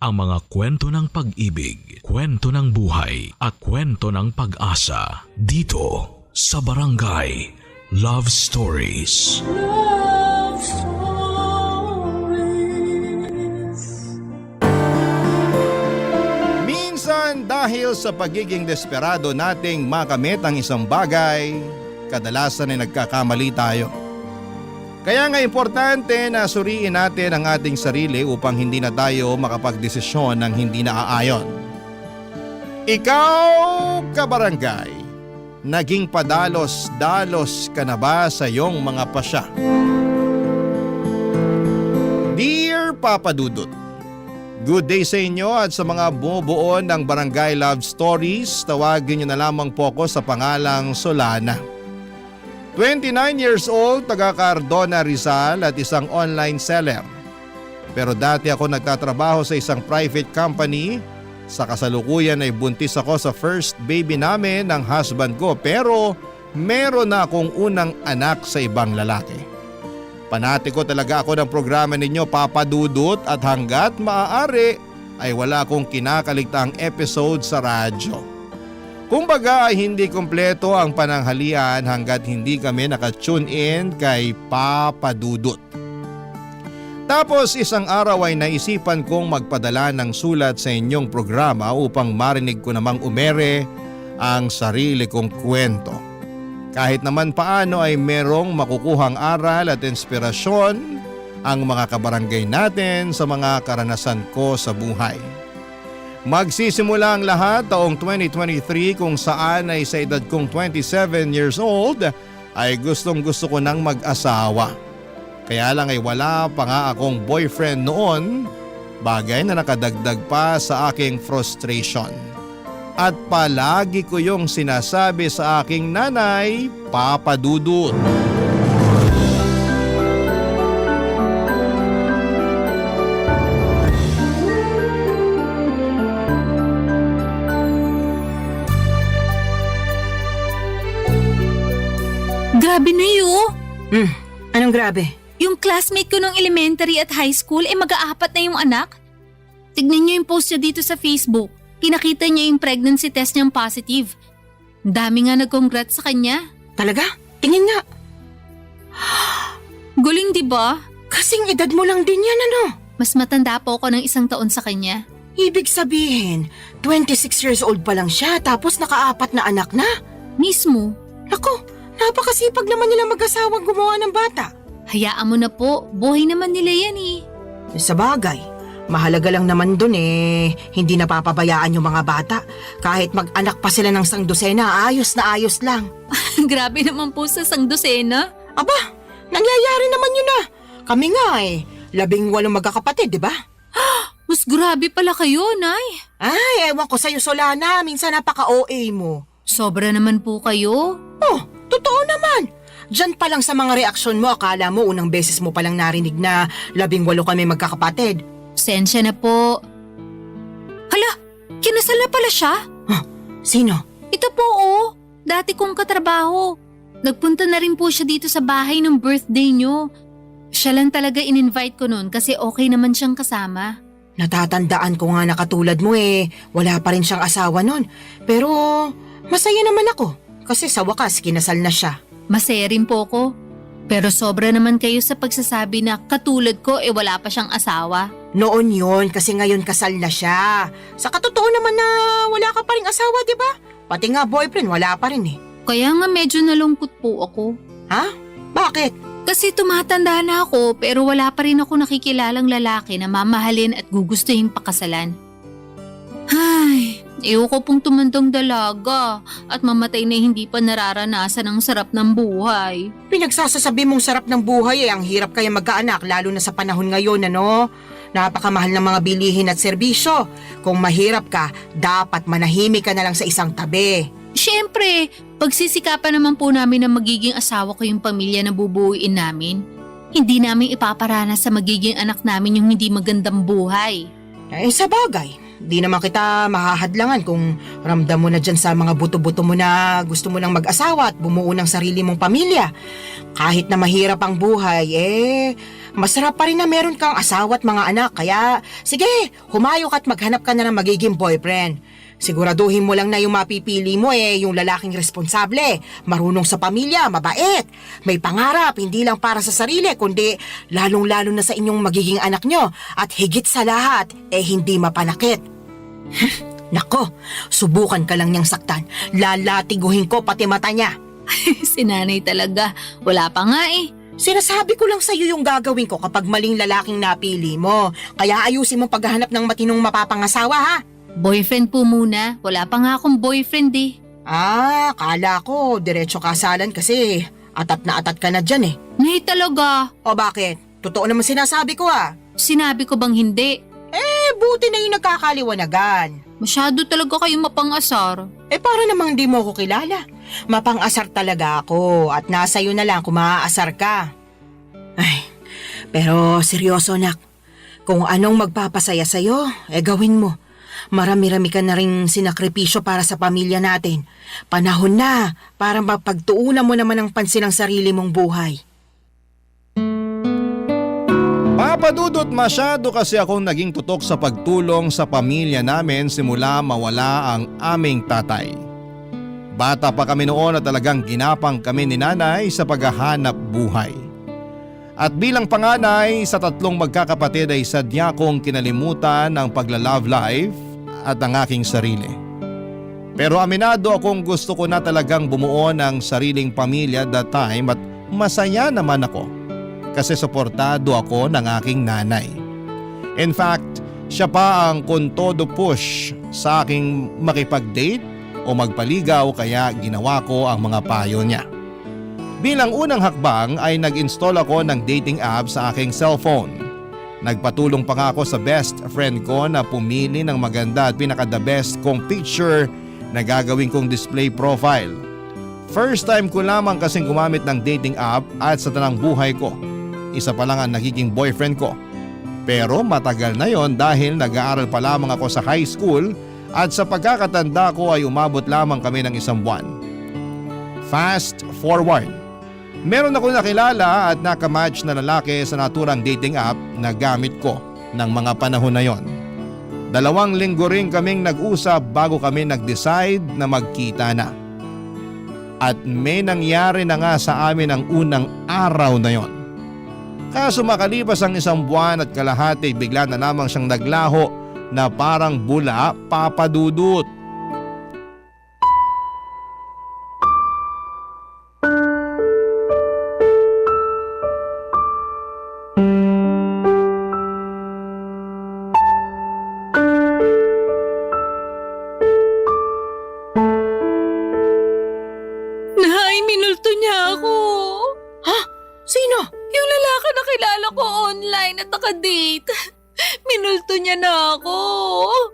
ang mga kwento ng pag-ibig, kwento ng buhay at kwento ng pag-asa dito sa Barangay Love Stories. Love Stories. Minsan dahil sa pagiging desperado nating makamit ang isang bagay, kadalasan ay nagkakamali tayo. Kaya nga importante na suriin natin ang ating sarili upang hindi na tayo makapagdesisyon ng hindi naaayon. Ikaw, kabarangay, naging padalos-dalos ka na ba sa iyong mga pasya? Dear Papa Dudut, good day sa inyo at sa mga bumubuo ng Barangay Love Stories. Tawagin niyo na lamang po ako sa pangalang Solana. 29 years old, taga Cardona, Rizal at isang online seller. Pero dati ako nagtatrabaho sa isang private company. Sa kasalukuyan ay buntis ako sa first baby namin ng husband ko, pero meron na akong unang anak sa ibang lalaki. Panati ko talaga ako ng programa ninyo, Papa Dudut, at hanggat maaari ay wala akong kinakaligtaang episode sa radyo. Kumbaga ay hindi kumpleto ang pananghalian hanggat hindi kami nakatune in kay Papa Dudut. Tapos isang araw ay naisipan kong magpadala ng sulat sa inyong programa upang marinig ko namang umere ang sarili kong kwento. Kahit naman paano ay merong makukuhang aral at inspirasyon ang mga kabarangay natin sa mga karanasan ko sa buhay. Magsisimula ang lahat taong 2023 kung saan ay sa edad kong 27 years old ay gustong-gusto ko nang mag-asawa. Kaya lang ay wala pa nga akong boyfriend noon, bagay na nakadagdag pa sa aking frustration. At palagi ko yung sinasabi sa aking nanay, Papa Dudut. Grabe na yun. Anong grabe? Yung classmate ko nung elementary at high school mag-aapat na yung anak. Tignan niyo yung post niya dito sa Facebook. Pinakita niya yung pregnancy test niyang positive. Dami nga nag-congrats sa kanya. Talaga? Tingin nga. Guling, di ba? Kasing edad mo lang din yan, ano? Mas matanda po ako ng 1 taon sa kanya. Ibig sabihin, 26 years old pa lang siya tapos nakaapat na anak na. Mismo. Naku, napakasipag naman nila mag-asawang gumawa ng bata. Hayaan mo na po. Buhay naman nila yan eh. Sa bagay, mahalaga lang naman dun hindi napapabayaan yung mga bata. Kahit mag-anak pa sila ng 100, ayos na ayos lang. Grabe naman po sa 100. Aba, nangyayari naman yun ah. Kami nga 18 magkakapatid, di ba? Mas grabe pala kayo, Nay. Ay, ewan ko sa'yo, Solana. Minsan napaka-OA mo. Sobra naman po kayo. Oh, totoo naman. Diyan pa lang sa mga reaksyon mo, akala mo unang beses mo palang narinig na 18 kami magkakapatid. Sensya na po. Hala, kinasal na pala siya? Sino? Ito po dati kong katrabaho. Nagpunta na rin po siya dito sa bahay ng birthday niyo. Siya lang talaga in-invite ko noon kasi okay naman siyang kasama. Natatandaan ko nga na katulad mo wala pa rin siyang asawa nun. Pero masaya naman ako kasi sa wakas kinasal na siya. Masaya rin po ko. Pero sobra naman kayo sa pagsasabi na katulad ko wala pa siyang asawa. Noon yun kasi ngayon kasal na siya. Sa katotoo naman na wala ka pa rin asawa, di ba? Pati nga boyfriend wala pa rin Kaya nga medyo nalungkot po ako. Ha? Bakit? Kasi tumatanda na ako pero wala pa rin ako nakikilalang lalaki na mamahalin at gugustuhin pakasalan. Ay, ayoko pong tumandang dalaga at mamatay na hindi pa nararanasan ang sarap ng buhay. Pinagsasasabi mong sarap ng buhay ang hirap kaya magkaanak lalo na sa panahon ngayon, ano? Napakamahal ng mga bilihin at serbisyo. Kung mahirap ka, dapat manahimik ka na lang sa isang tabi. Siyempre, pagsisikapan naman po namin na magiging asawa ko yung pamilya na bubuuin namin. Hindi namin ipaparanas sa magiging anak namin yung hindi magandang buhay. Sa bagay, di naman kita mahahadlangan kung ramdam mo na dyan sa mga buto-buto mo na gusto mo nang mag-asawa at bumuo ng sarili mong pamilya. Kahit na mahirap ang buhay, Masarap pa rin na meron kang asawa at mga anak, kaya sige, humayok at maghanap ka na ng magiging boyfriend. Siguraduhin mo lang na yung mapipili mo yung lalaking responsable, marunong sa pamilya, mabait, may pangarap, hindi lang para sa sarili, kundi lalong-lalo na sa inyong magiging anak nyo, at higit sa lahat, hindi mapanakit. Nako, subukan ka lang niyang saktan, lalatiguhin ko pati mata niya. Si nanay talaga, wala pa nga eh. Sinasabi ko lang sa'yo yung gagawin ko kapag maling lalaking napili mo, kaya ayusin mo paghahanap ng matinong mapapangasawa ha. Boyfriend po muna, wala pa nga akong boyfriend eh. Kala ko diretso kasalan kasi atat na atat ka na dyan eh. Nay talaga, O bakit? Totoo naman sinasabi ko sinabi ko bang hindi? buti na yung nagkakaliwanagan. Masyado talaga kayo mapangasar. Para namang di mo ko kilala. Mapang-asar talaga ako at nasa iyo na lang kung maaasar ka. Pero seryoso nak, kung anong magpapasaya sa'yo, gawin mo. Marami-rami ka na rin sinakripisyo para sa pamilya natin. Panahon na para mapagtuunan mo naman ang pansin ng sarili mong buhay. Papa Dudut, masyado kasi akong naging tutok sa pagtulong sa pamilya namin simula mawala ang aming tatay. Bata pa kami noon at talagang ginapang kami ni nanay sa paghahanap buhay. At bilang panganay sa 3 magkakapatid ay sadya kong kinalimutan ang pagla-love life at ang aking sarili. Pero aminado akong gusto ko na talagang bumuo ng sariling pamilya that time at masaya naman ako. Kasi suportado ako ng aking nanay. In fact, siya pa ang kontodo push sa aking makipag-date o magpaligaw kaya ginawa ko ang mga payo niya. Bilang unang hakbang ay nag-install ako ng dating app sa aking cellphone. Nagpatulong pa nga ako sa best friend ko na pumili ng maganda at pinaka-the best kong picture na gagawin kong display profile. First time ko lamang kasing gumamit ng dating app at sa tanang buhay ko. Isa pa lang ang nagiging boyfriend ko. Pero matagal na yon dahil nag-aaral pa lamang ako sa high school at sa pagkakatanda ko ay umabot lamang kami ng 1 buwan. Fast forward. Meron ako nakilala at nakamatch na lalaki sa naturang dating app na gamit ko ng mga panahon na yon. 2 linggo rin kaming nag-usap bago kami nag-decide na magkita na. At may nangyari na nga sa amin ang unang araw na yon. Kaso makalipas ang 1 buwan at kalahati bigla na lamang siyang naglaho na parang bula, Papa Dudut. Nay, minulto niya ako. Sino? Yung lalaki na kilala ko online at naka-date. Minulto niya na ako.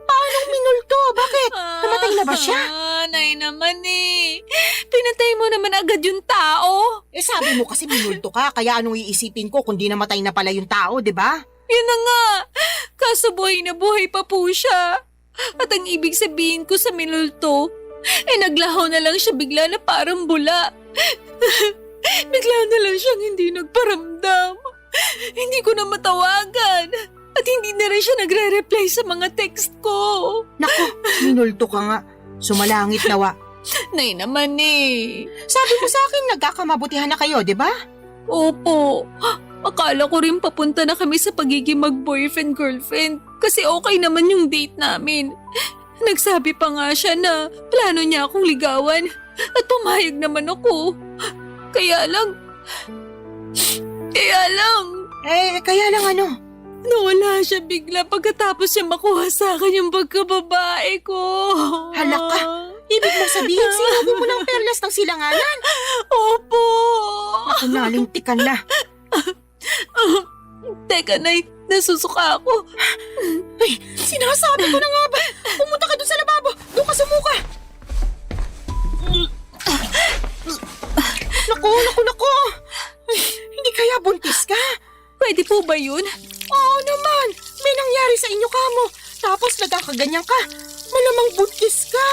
Paanong minulto? Bakit? Namatay na ba siya? Nay naman eh. Pinatay mo naman agad yung tao. Sabi mo kasi minulto ka, kaya anong iisipin ko kung di namatay na pala yung tao, di ba? Yun na nga. Kaso buhay na buhay pa po siya. At ang ibig sabihin ko sa minulto, naglaho na lang siya bigla na parang bula. Bigla na lang siyang hindi nagparamdam. Hindi ko na matawagan. At hindi na rin siya nagre-reply sa mga text ko. Naku, minulto ka nga. Sumalangit nawa. Nay naman eh. Sabi mo sa akin, nagkakamabutihan na kayo, di ba? Opo. Akala ko rin papunta na kami sa pagiging mag-boyfriend-girlfriend kasi okay naman yung date namin. Nagsabi pa nga siya na plano niya akong ligawan at pumayag naman ako. Kaya lang... Kaya lang ano? Nawala siya bigla pagkatapos siya makuha sa akin yung pagkababae ko. Hala ka, ibig mo sabihin sinubo mo ng perlas ng silanganan? Opo. Ako nalintikan na. Teka, Nay, nasusuka ako. Ay, sinasabi ko na nga ba? Pumunta ka doon sa lababo. Doon ka sumuka. Naku. Ay, hindi kaya buntis ka? Pwede po ba yun? Oo naman. May nangyari sa inyo kamo. Tapos nagkakaganyan ka. Malamang buntis ka.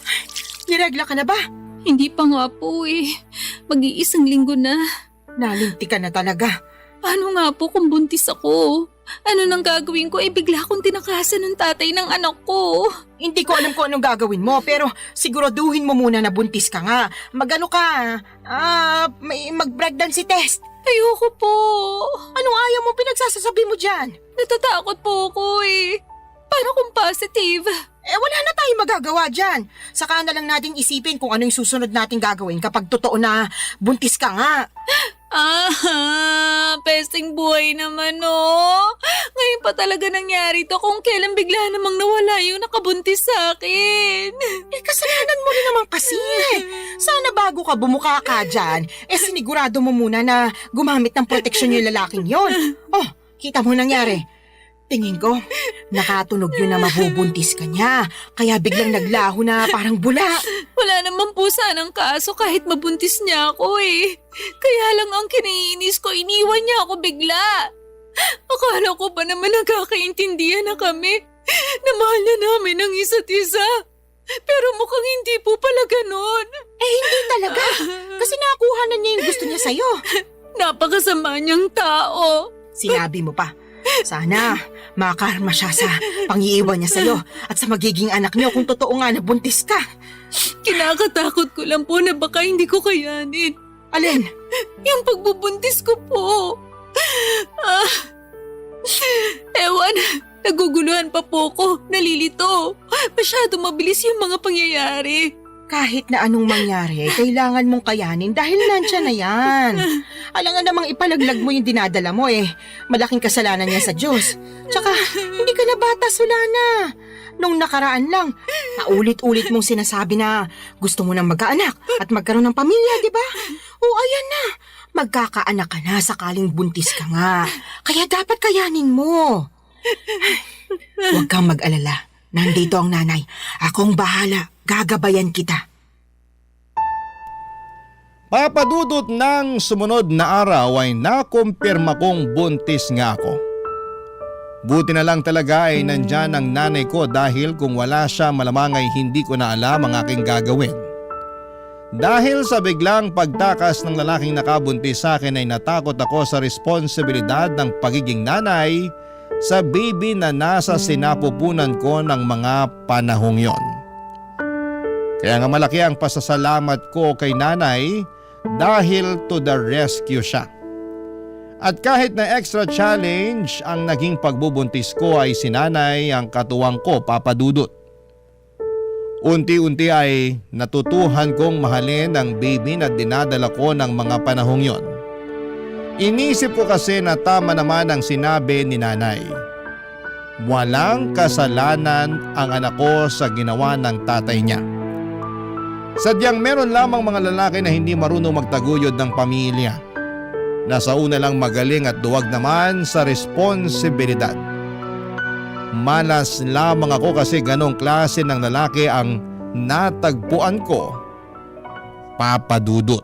Ay, niregla ka na ba? Hindi pa nga po eh. Mag-iisang linggo na. Nalinti ka na talaga. Paano nga po kung buntis ako? Ano nang gagawin ko? Bigla akong tinakasan ng tatay ng anak ko. Hindi ko alam kung anong gagawin mo, pero siguraduhin mo muna na buntis ka nga. Mag-ano ka, mag-pregnancy test. Ayoko po. Anong ayaw mo pinagsasasabi mo dyan? Natatakot po ako Paano kung positive? Wala na tayong magagawa dyan. Saka na lang natin isipin kung ano yung susunod nating gagawin kapag totoo na buntis ka nga. Pesting buhay naman Ngayon pa talaga nangyari to kung kailan bigla namang nawala yung nakabuntis sa akin. Kasalanan mo rin naman kasi. Sana bago ka bumuka ka dyan, sinigurado mo muna na gumamit ng proteksyon yung lalaking yon. Oh, kita mo nangyari. Tingin ko, nakatunog yun na mabubuntis ka niya. Kaya biglang naglaho na parang bula. Wala naman po sanang kaso kahit mabuntis niya ako Kaya lang ang kinainis ko, iniwan niya ako bigla. Akala ko pa naman nagkakaintindihan na kami. Na mahal na namin ang isa't isa. Pero mukhang hindi po pala ganon. Hindi talaga. Kasi nakuha na niya yung gusto niya sa'yo. Napakasama niyang tao. Sinabi mo pa. Sana makarma siya sa pangiiwan niya sa'yo at sa magiging anak niyo kung totoo nga na buntis ka. Kinakatakot ko lang po na baka hindi ko kayanin. Alin? Yung pagbubuntis ko po. Ewan, naguguluhan pa po ko, nalilito. Masyado mabilis yung mga pangyayari. Kahit na anong mangyari, kailangan mong kayanin dahil nandyan na yan. Alangan namang ipalaglag mo yung dinadala mo Malaking kasalanan niya sa Diyos. Tsaka, hindi ka na bata, Solana. Nung nakaraan lang, paulit-ulit mong sinasabi na gusto mo nang magkaanak at magkaroon ng pamilya, di ba? O ayan na, magkakaanak ka na sakaling buntis ka nga. Kaya dapat kayanin mo. Huwag kang mag-alala. Nandito ang nanay. Akong bahala. Gagabayan kita. Papadudot ng sumunod na araw ay nakumpirma kong buntis nga ako. Buti na lang talaga ay nandyan ang nanay ko dahil kung wala siya malamang ay hindi ko na alam ang aking gagawin. Dahil sa biglang pagtakas ng lalaking nakabuntis sa akin ay natakot ako sa responsibilidad ng pagiging nanay sa baby na nasa sinapupunan ko ng mga panahong yon. Kaya nga malaki ang pasasalamat ko kay nanay dahil to the rescue siya. At kahit na extra challenge ang naging pagbubuntis ko ay si nanay ang katuwang ko, Papa Dudut. Unti-unti ay natutuhan kong mahalin ang baby na dinadala ko ng mga panahong yon. Inisip ko kasi na tama naman ang sinabi ni nanay. Walang kasalanan ang anak ko sa ginawa ng tatay niya. Sadyang meron lamang mga lalaki na hindi marunong magtaguyod ng pamilya. Nasa una lang magaling at duwag naman sa responsibilidad. Malas lamang ako kasi ganong klase ng lalaki ang natagpuan ko, Papa Dudut.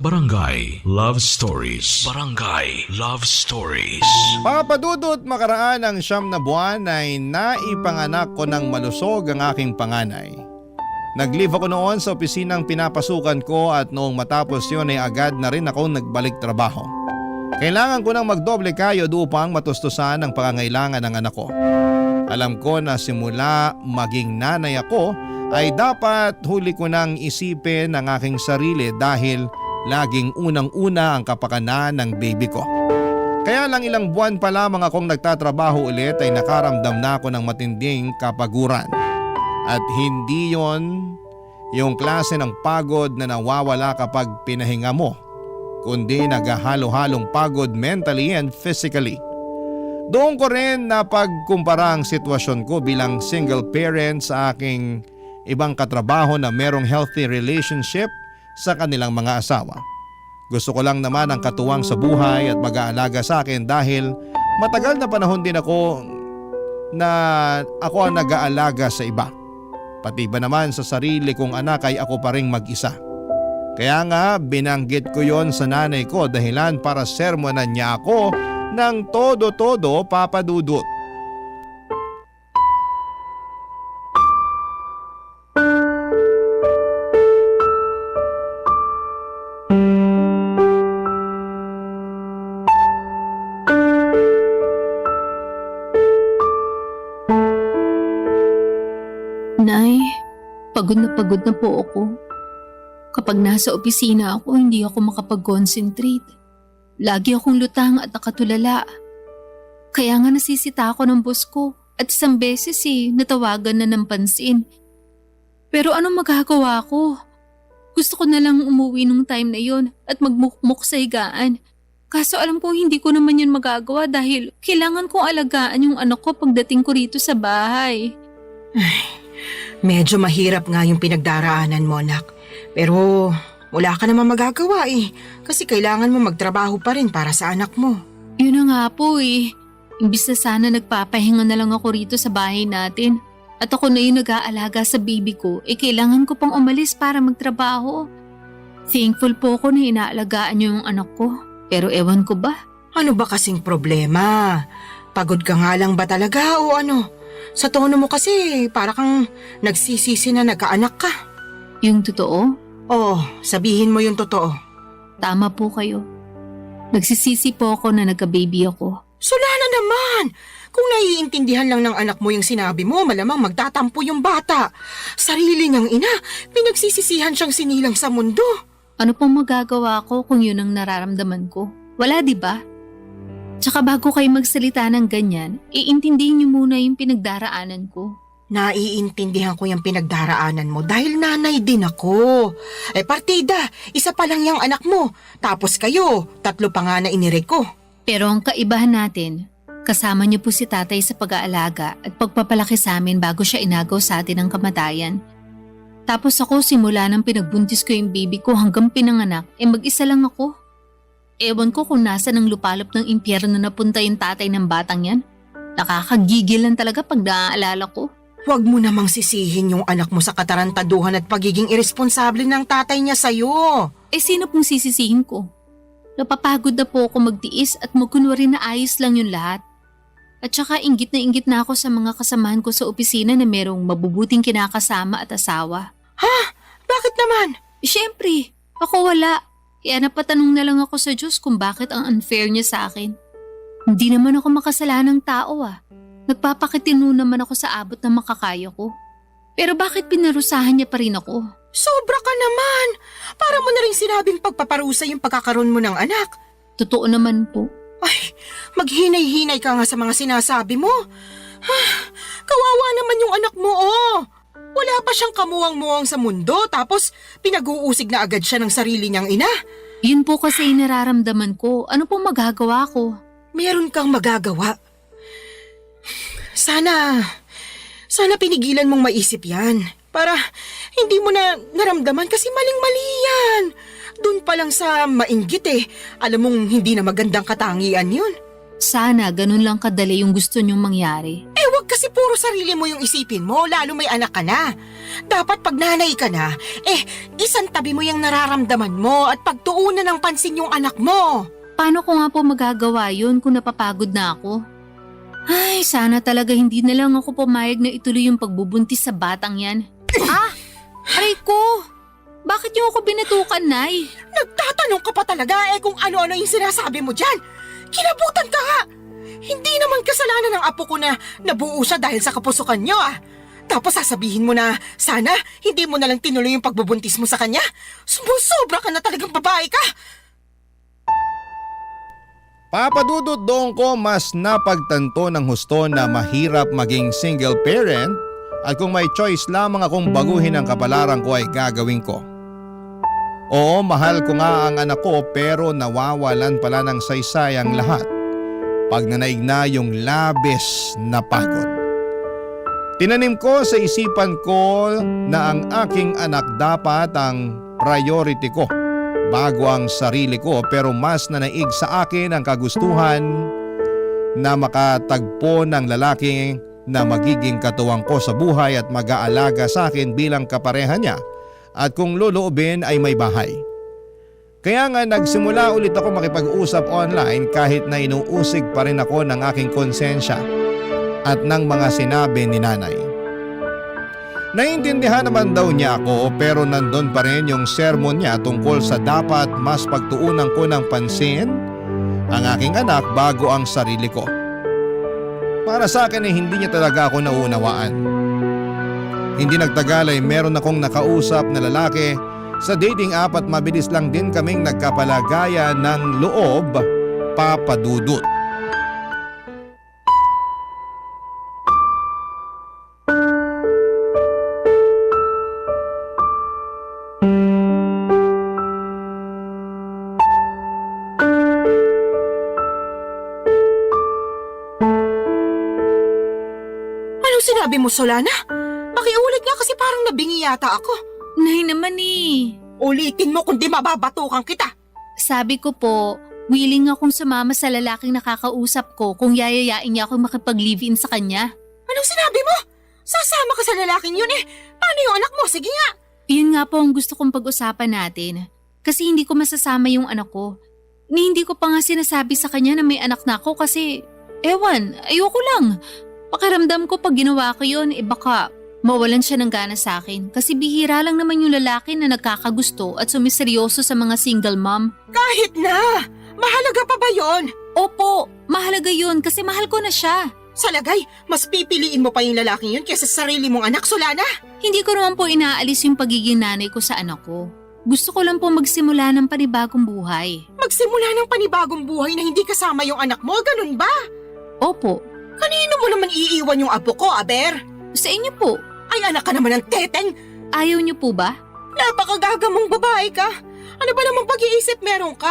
Barangay Love Stories. Barangay Love Stories. Papa Dudut, makaraan ng 9 na buwan ay naipanganak ko ng malusog ang aking panganay. Nag-leave ako noon sa opisinang pinapasukan ko at noong matapos yun ay agad na rin ako nagbalik trabaho. Kailangan ko nang magdoble kayod upang matustusan ang pangangailangan ng anak ko. Alam ko na simula maging nanay ako ay dapat huli ko nang isipin ang aking sarili dahil laging unang-una ang kapakanan ng baby ko. Kaya lang ilang buwan pa lamang akong nagtatrabaho ulit ay nakaramdam na ako ng matinding kapaguran. At hindi yon yung klase ng pagod na nawawala kapag pinahinga mo, kundi naghahalo-halong pagod mentally and physically. Doon ko rin napagkumpara ang sitwasyon ko bilang single parent sa aking ibang katrabaho na merong healthy relationship sa kanilang mga asawa. Gusto ko lang naman ang katuwang sa buhay at mag-aalaga sa akin dahil matagal na panahon din ako ang nag-aalaga sa iba. Pati ba naman sa sarili kong anak ay ako pa ring mag-isa. Kaya nga binanggit ko yon sa nanay ko dahilan para sermonan niya ako ng todo-todo, Papa Dudut. Nay, pagod na po ako. Kapag nasa opisina ako, hindi ako makapag-concentrate. Lagi akong lutang at nakatulala. Kaya nga nasisita ako ng boss ko at isang beses natawagan na ng pansin. Pero anong magagawa ko? Gusto ko na lang umuwi nung time na yon at magmukmuk sa higaan. Kaso alam ko hindi ko naman yun magagawa dahil kailangan kong alagaan yung anak ko pagdating ko rito sa bahay. Medyo mahirap nga yung pinagdaraanan mo, anak. Pero wala ka naman magagawa kasi kailangan mo magtrabaho pa rin para sa anak mo. Yun na nga po Imbis na sana nagpapahinga na lang ako rito sa bahay natin. At ako na yung nag-aalaga sa baby ko, kailangan ko pang umalis para magtrabaho. Thankful po ako na inaalagaan niyo yung anak ko. Pero ewan ko ba? Ano ba kasing problema? Pagod ka nga lang ba talaga o ano? Sa tono mo kasi para kang nagsisisi na nagkaanak ka. Yung totoo? Oo, sabihin mo yung totoo. Tama po kayo. Nagsisisi po ako na nagka-baby ako. Solana naman! Kung naiintindihan lang ng anak mo yung sinabi mo, malamang magtatampo yung bata. Sarili niyang ina, pinagsisisihan siyang sinilang sa mundo. Ano pong magagawa ko kung yun ang nararamdaman ko? Wala, di ba? Tsaka bago kayo magsalita ng ganyan, iintindihin niyo muna yung pinagdaraanan ko. Naiintindihan ko yung pinagdaraanan mo dahil nanay din ako. Partida, isa pa lang yung anak mo. Tapos kayo, 3 pa nga na inire ko. Pero ang kaibahan natin, kasama niyo po si tatay sa pag-aalaga at pagpapalaki sa amin bago siya inagaw sa atin ng kamatayan. Tapos ako simula nang pinagbuntis ko yung baby ko hanggang pinanganak, mag-isa lang ako. Ewan ko kung nasa ng lupalop ng impyerno na punta yung tatay ng batang yan. Nakakagigil lang talaga pag naaalala ko. Huwag mo namang sisihin yung anak mo sa katarantaduhan at pagiging irresponsable ng tatay niya sa'yo. Sino pong sisisihin ko? Napapagod na po ako magtiis at magkunwari na ayos lang yung lahat. At saka inggit na ako sa mga kasamahan ko sa opisina na merong mabubuting kinakasama at asawa. Ha? Bakit naman? Siyempre, ako wala. Kaya napatanong na lang ako sa Diyos kung bakit ang unfair niya sa akin. Hindi naman ako makasalanang tao Nagpapakitino naman ako sa abot na makakaya ko. Pero bakit pinarusahan niya pa rin ako? Sobra ka naman! Para mo na rin sinabing pagpaparusa yung pagkakaroon mo ng anak. Totoo naman po. Ay, maghinay-hinay ka nga sa mga sinasabi mo. Kawawa naman yung anak mo, Wala pa siyang kamuwang-muwang sa mundo tapos pinag-uusig na agad siya ng sarili niyang ina. Yun po kasi yung nararamdaman ko. Ano pong magagawa ko? Meron kang magagawa. Sana pinigilan mong maisip yan. Para hindi mo na naramdaman kasi maling-mali yan. Doon pa lang sa mainggit alam mong hindi na magandang katangian yun. Sana ganun lang kadali yung gusto niyong mangyari. Wag kasi puro sarili mo yung isipin mo, lalo may anak ka na. Dapat pag nanay ka na, isang tabi mo yung nararamdaman mo at pagtuunan ng pansin yung anak mo. Paano ko nga po magagawa yun kung napapagod na ako? Ay, sana talaga hindi na lang ako pumayag na ituloy yung pagbubuntis sa batang yan. Aray ko! Bakit niyo ako binatukan, Nay? Nagtatanong ka pa talaga kung ano-ano yung sinasabi mo dyan. Kinabutan ka nga! Hindi naman kasalanan ng apo ko na nabuo siya dahil sa kapusukan niyo Tapos sasabihin mo na sana hindi mo na lang tinuloy yung pagbubuntis mo sa kanya. Sumusobra ka na talagang babae ka! Papadudot doon ko mas napagtanto ng husto na mahirap maging single parent at kung may choice lamang akong baguhin ang kapalaran ko ay gagawin ko. Oo, mahal ko nga ang anak ko pero nawawalan pala ng saysay ang lahat pag nanaig na yung labis na pagod. Tinanim ko sa isipan ko na ang aking anak dapat ang priority ko bago ang sarili ko pero mas nanaig sa akin ang kagustuhan na makatagpo ng lalaki na magiging katuwang ko sa buhay at mag-aalaga sa akin bilang kapareha niya at kung loloobin ay may bahay. Kaya nga nagsimula ulit ako makipag-usap online kahit na inuusig pa rin ako ng aking konsensya at ng mga sinabi ni nanay. Naiintindihan naman daw niya ako pero nandun pa rin yung sermon niya tungkol sa dapat mas pagtuunan ko ng pansin ang aking anak bago ang sarili ko. Para sa akin ay hindi niya talaga ako nauunawaan. Hindi nagtagal ay meron akong nakausap na lalaki sa dating app at mabilis lang din kaming nagkapalagayan ng loob, Papa Dudut. Anong sinabi mo, Solana? Pakiulit nga kasi parang nabingi yata ako. Nay naman eh. Ulitin mo kundi mababatukan kita. Sabi ko po, willing akong sumama sa lalaking nakakausap ko kung yayayain niya akong makipag-live-in sa kanya. Anong sinabi mo? Sasama ka sa lalaking yun eh. Paano yung anak mo? Sige nga. Yun nga po ang gusto kong pag-usapan natin. Kasi hindi ko masasama yung anak ko. Ni hindi ko pa nga sinasabi sa kanya na may anak na ako kasi, ewan, ayoko lang. Pakiramdam ko pag ginawa ko yun, baka mawalan siya ng gana sa akin. Kasi bihira lang naman yung lalaki na nagkakagusto at sumiseryoso sa mga single mom. Kahit na. Mahalaga pa ba yon? Opo, mahalaga yun kasi mahal ko na siya. Sa lagay, mas pipiliin mo pa yung lalaking yun kaysa sa sarili mong anak, Solana. Hindi ko naman po inaalis yung pagiging nanay ko sa anak ko. Gusto ko lang po magsimula ng panibagong buhay. Magsimula ng panibagong buhay na hindi kasama yung anak mo, ganun ba? Opo, Kanino mo naman iiwan yung apo ko, Aber? sa inyo po. Ay, anak ka naman ng teteng. Ayaw niyo po ba? Napakagaga mong babae ka. Ano ba namang pag-iisip meron ka?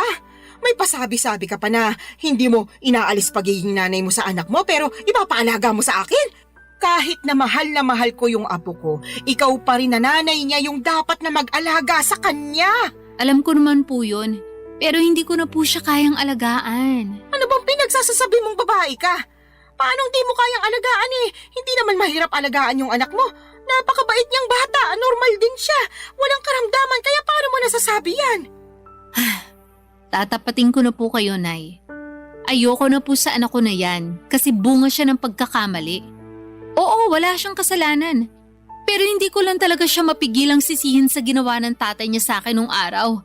May pasabi-sabi ka pa na hindi mo inaalis pagiging nanay mo sa anak mo pero ipapaalaga mo sa akin. Kahit na mahal ko yung apo ko, ikaw pa rin na nanay niya yung dapat na mag-alaga sa kanya. Alam ko naman po yun. Pero hindi ko na po siya kayang alagaan. Ano bang pinagsasasabi mong babae ka? Paano di mo kayang alagaan eh? Hindi naman mahirap alagaan yung anak mo. Napakabait niyang bata, normal din siya. Walang karamdaman, kaya paano mo nasasabi yan? Tatapatin ko na po kayo, Nay. Ayoko na po sa anak ko na yan kasi bunga siya ng pagkakamali. Oo, wala siyang kasalanan. Pero hindi ko lang talaga siya mapigilang sisihin sa ginawa ng tatay niya sa akin nung araw.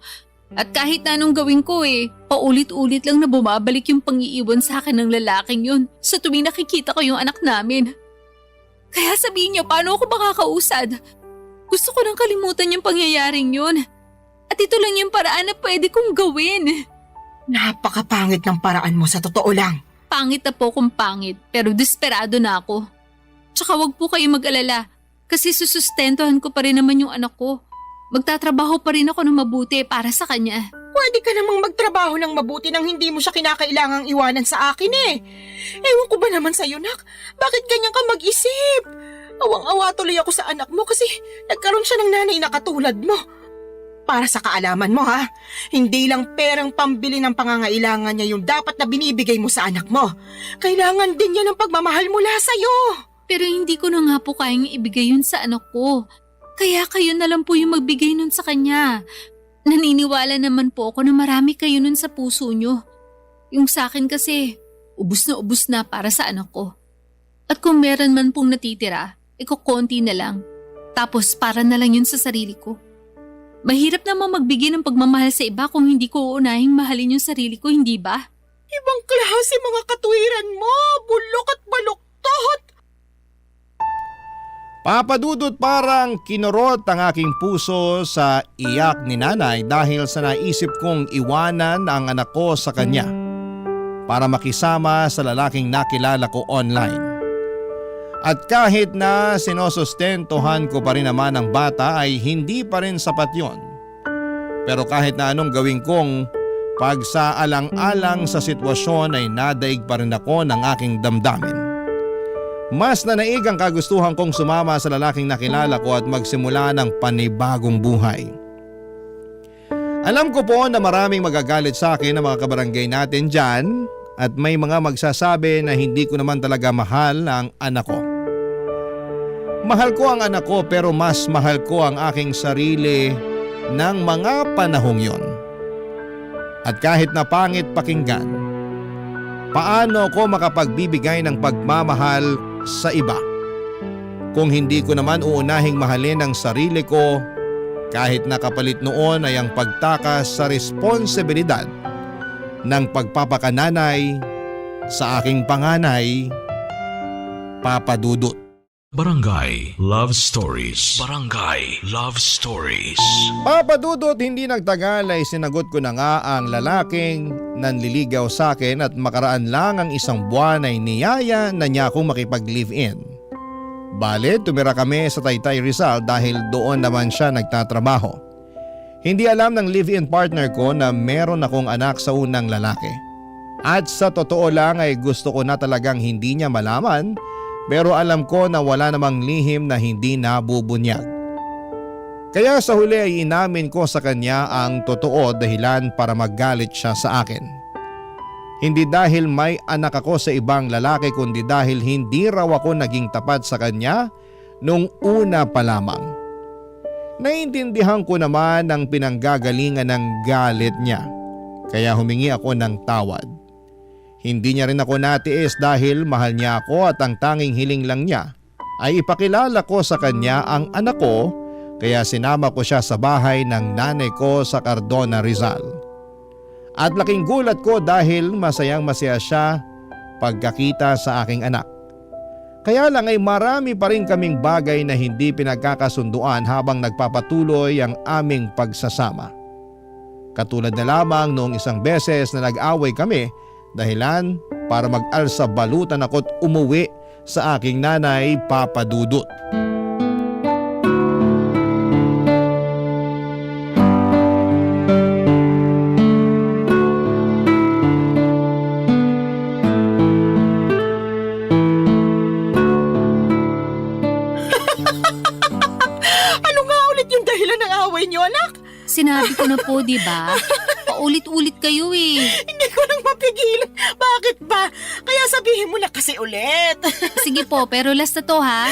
At kahit na anong gawin ko paulit-ulit lang na bumabalik yung pangiiwan sa akin ng lalaking yun sa tuwing nakikita ko yung anak namin. Kaya sabihin niyo, paano ako makakausad? Gusto ko nang kalimutan yung pangyayaring yun. At ito lang yung paraan na pwede kong gawin. Napakapangit ng paraan mo sa totoo lang. Pangit na po kung pangit, pero desperado na ako. Tsaka wag po kayo mag-alala, kasi susustentuhan ko pa rin naman yung anak ko. Magtatrabaho pa rin ako ng mabuti para sa kanya. Pwede ka namang magtrabaho ng mabuti nang hindi mo siya kinakailangang iwanan sa akin eh. Ewan ko ba naman sa'yo, nak? Bakit ganyan ka mag-isip? Awang-awa tuloy ako sa anak mo kasi nagkaroon siya ng nanay na katulad mo. Para sa kaalaman mo ha, hindi lang perang pambili ng pangangailangan niya yung dapat na binibigay mo sa anak mo. Kailangan din niya ng pagmamahal mula sa'yo. Pero hindi ko na nga po kayang ibigay yun sa anak ko. Kaya kayo na lang po yung magbigay nun sa kanya. Naniniwala naman po ako na marami kayo nun sa puso nyo. Yung sa akin kasi, ubus na para sa anak ko. At kung meron man pong natitira, konti na lang. Tapos para na lang yun sa sarili ko. Mahirap naman magbigay ng pagmamahal sa iba kung hindi ko uunahing mahalin yung sarili ko, hindi ba? Ibang klase mga katwiran mo, bulok at baluktot. Papa Dudut, parang kinurot ang aking puso sa iyak ni nanay dahil sa naisip kong iwanan ang anak ko sa kanya para makisama sa lalaking nakilala ko online. At kahit na sinosustentuhan ko pa rin naman ang bata ay hindi pa rin sapat yon. Pero kahit na anong gawin kong pagsaalang-alang sa sitwasyon ay nadaig pa rin ako ng aking damdamin. Mas nanaig ang kagustuhan kong sumama sa lalaking nakilala ko at magsimula ng panibagong buhay. Alam ko po na maraming magagalit sa akin ng mga kabarangay natin dyan at may mga magsasabi na hindi ko naman talaga mahal ang anak ko. Mahal ko ang anak ko pero mas mahal ko ang aking sarili ng mga panahong yon. At kahit na pangit pakinggan, paano ko makapagbibigay ng pagmamahal sa iba kung hindi ko naman uunahing mahalin ang sarili ko kahit nakapalit noon ay ang pagtakas sa responsibilidad ng pagpapakananay sa aking panganay, Papa Dudut. Barangay Love Stories. Barangay Love Stories. Papa Dudut, hindi nagtagal ay sinagot ko na nga ang lalaking nanliligaw sa akin at makaraan lang ang isang buwan ay niyaya na niya akong makipag-live-in. Bale, tumira kami sa Taytay Rizal dahil doon naman siya nagtatrabaho. Hindi alam ng live-in partner ko na meron akong anak sa unang lalaki. At sa totoo lang ay gusto ko na talagang hindi niya malaman, pero alam ko na wala namang lihim na hindi nabubunyag. Kaya sa huli ay inamin ko sa kanya ang totoo dahilan para maggalit siya sa akin. Hindi dahil may anak ako sa ibang lalaki kundi dahil hindi raw ako naging tapat sa kanya nung una pa lamang. Naiintindihan ko naman ang pinanggagalingan ng galit niya, kaya humingi ako ng tawad. Hindi niya rin ako natiis dahil mahal niya ako at ang tanging hiling lang niya ay ipakilala ko sa kanya ang anak ko, kaya sinama ko siya sa bahay ng nanay ko sa Cardona, Rizal. At laking gulat ko dahil masayang masaya siya pagkakita sa aking anak. Kaya lang ay marami pa rin kaming bagay na hindi pinagkakasunduan habang nagpapatuloy ang aming pagsasama. Katulad na lamang noong isang beses na nag-away kami dahilan para mag-alsa balutan ako't umuwi sa aking nanay, Papa Dudut. Ano nga ulit yung dahilan ng away niyo, anak? Sinabi ko na po, di ba? Paulit-ulit kayo eh. Hindi ko nang mapigilan. Bakit ba? Kaya sabihin mo na kasi ulit. Sige po, pero last na to ha.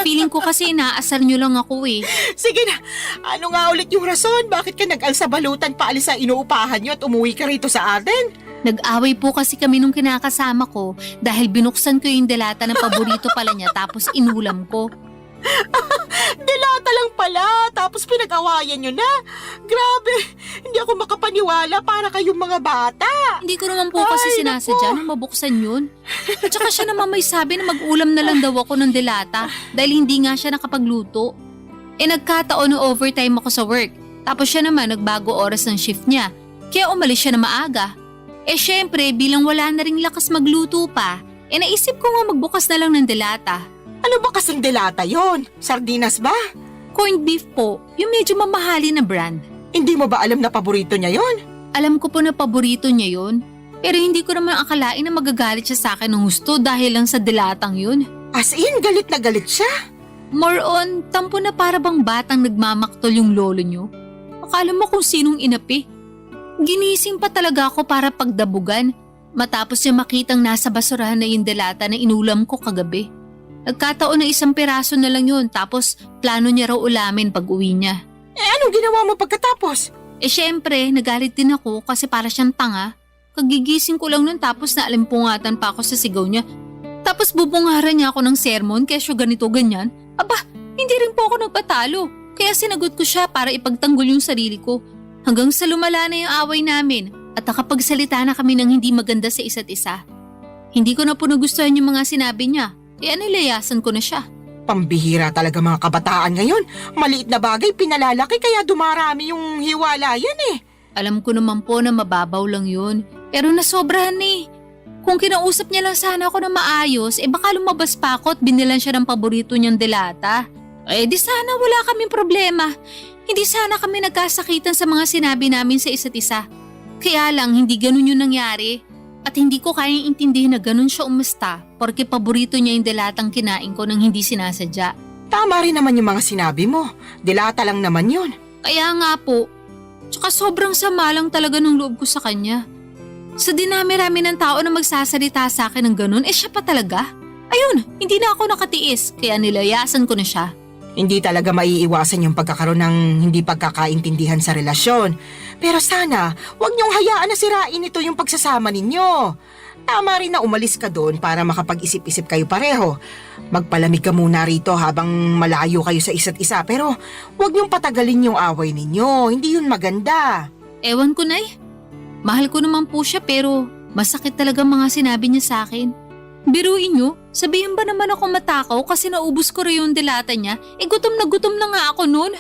Feeling ko kasi inaasar nyo lang ako eh. Sige na, ano nga ulit yung rason? Bakit ka nag-alsa balutan paalis sa inuupahan niyo at umuwi ka rito sa atin? Nag-away po kasi kami nung kinakasama ko dahil binuksan ko yung delata ng paborito pala niya tapos inulam ko. Delata lang pala, tapos pinag-awayan nyo na. Grabe, hindi ako makapaniwala para kayong mga bata. Hindi ko naman po kasi Ay, sinasadya na mabuksan yun. At saka siya naman may sabi na mag-ulam na lang daw ako ng delata dahil hindi nga siya nakapagluto. Nagkataon na overtime ako sa work. Tapos siya naman nagbago oras ng shift niya. Kaya umalis siya na maaga. Syempre bilang wala na ring lakas magluto pa, naisip ko nga magbukas na lang ng delata. Ano ba kasing delata yon? Sardinas ba? Corned beef po, yung medyo mamahalin na brand. Hindi mo ba alam na paborito niya yon? Alam ko po na paborito niya yun. Pero hindi ko naman akalain na magagalit siya sa akin ng husto dahil lang sa dilatang yun. As in, galit na galit siya. More on, tampo na para bang batang nagmamaktol yung lolo niyo. Akala mo kung sinong inapi. Ginising pa talaga ako para pagdabugan matapos niya makitang nasa basurahan na yung delata na inulam ko kagabi. Nagkataon na isang piraso na lang yun tapos plano niya raw ulamin pag uwi niya. Anong ginawa mo pagkatapos? Syempre, nagalit din ako kasi para siyang tanga. Kagigising ko lang nun tapos naalimpungatan pa ako sa sigaw niya. Tapos bubungaran niya ako ng sermon kesyo ganito ganyan. Aba, hindi rin po ako nagpatalo. Kaya sinagot ko siya para ipagtanggol yung sarili ko. Hanggang sa lumala na yung away namin at nakapagsalita na kami ng hindi maganda sa isa't isa. Hindi ko na po nagustuhan yung mga sinabi niya. Kaya nilayasan ko na siya. Pambihira talaga mga kabataan ngayon. Maliit na bagay pinalalaki kaya dumarami yung hiwalayan eh. Alam ko naman po na mababaw lang yun. Pero nasobrahan eh. Kung kinausap niya lang sana ako na maayos, baka lumabas pa ako at binilan siya ng paborito niyang delata. Di sana wala kaming problema. Hindi sana kami nagkasakitan sa mga sinabi namin sa isa't isa. Kaya lang hindi ganun yung nangyari. At hindi ko kayang intindihin na ganun siya umasta porque paborito niya yung delatang kinain ko nang hindi sinasadya. Tama rin naman yung mga sinabi mo. Delata lang naman yun. Kaya nga po. Tsaka sobrang sama lang talaga ng loob ko sa kanya. Sa dinami-rami ng tao na magsasalita sa akin ng ganun, siya pa talaga. Ayun, hindi na ako nakatiis kaya nilayasan ko na siya. Hindi talaga maiiwasan yung pagkakaroon ng hindi pagkakaintindihan sa relasyon. Pero sana, huwag niyong hayaan na sirain ito yung pagsasama ninyo. Tama rin na umalis ka doon para makapag-isip-isip kayo pareho. Magpalamig ka muna rito habang malayo kayo sa isa't isa pero huwag niyong patagalin yung away ninyo. Hindi yun maganda. Ewan ko na Mahal ko naman po siya pero masakit talaga mga sinabi niya sa akin. Biruin niyo, Sabihin ba naman ako matakaw kasi naubos ko rin yung dilata niya? Gutom na nga ako nun.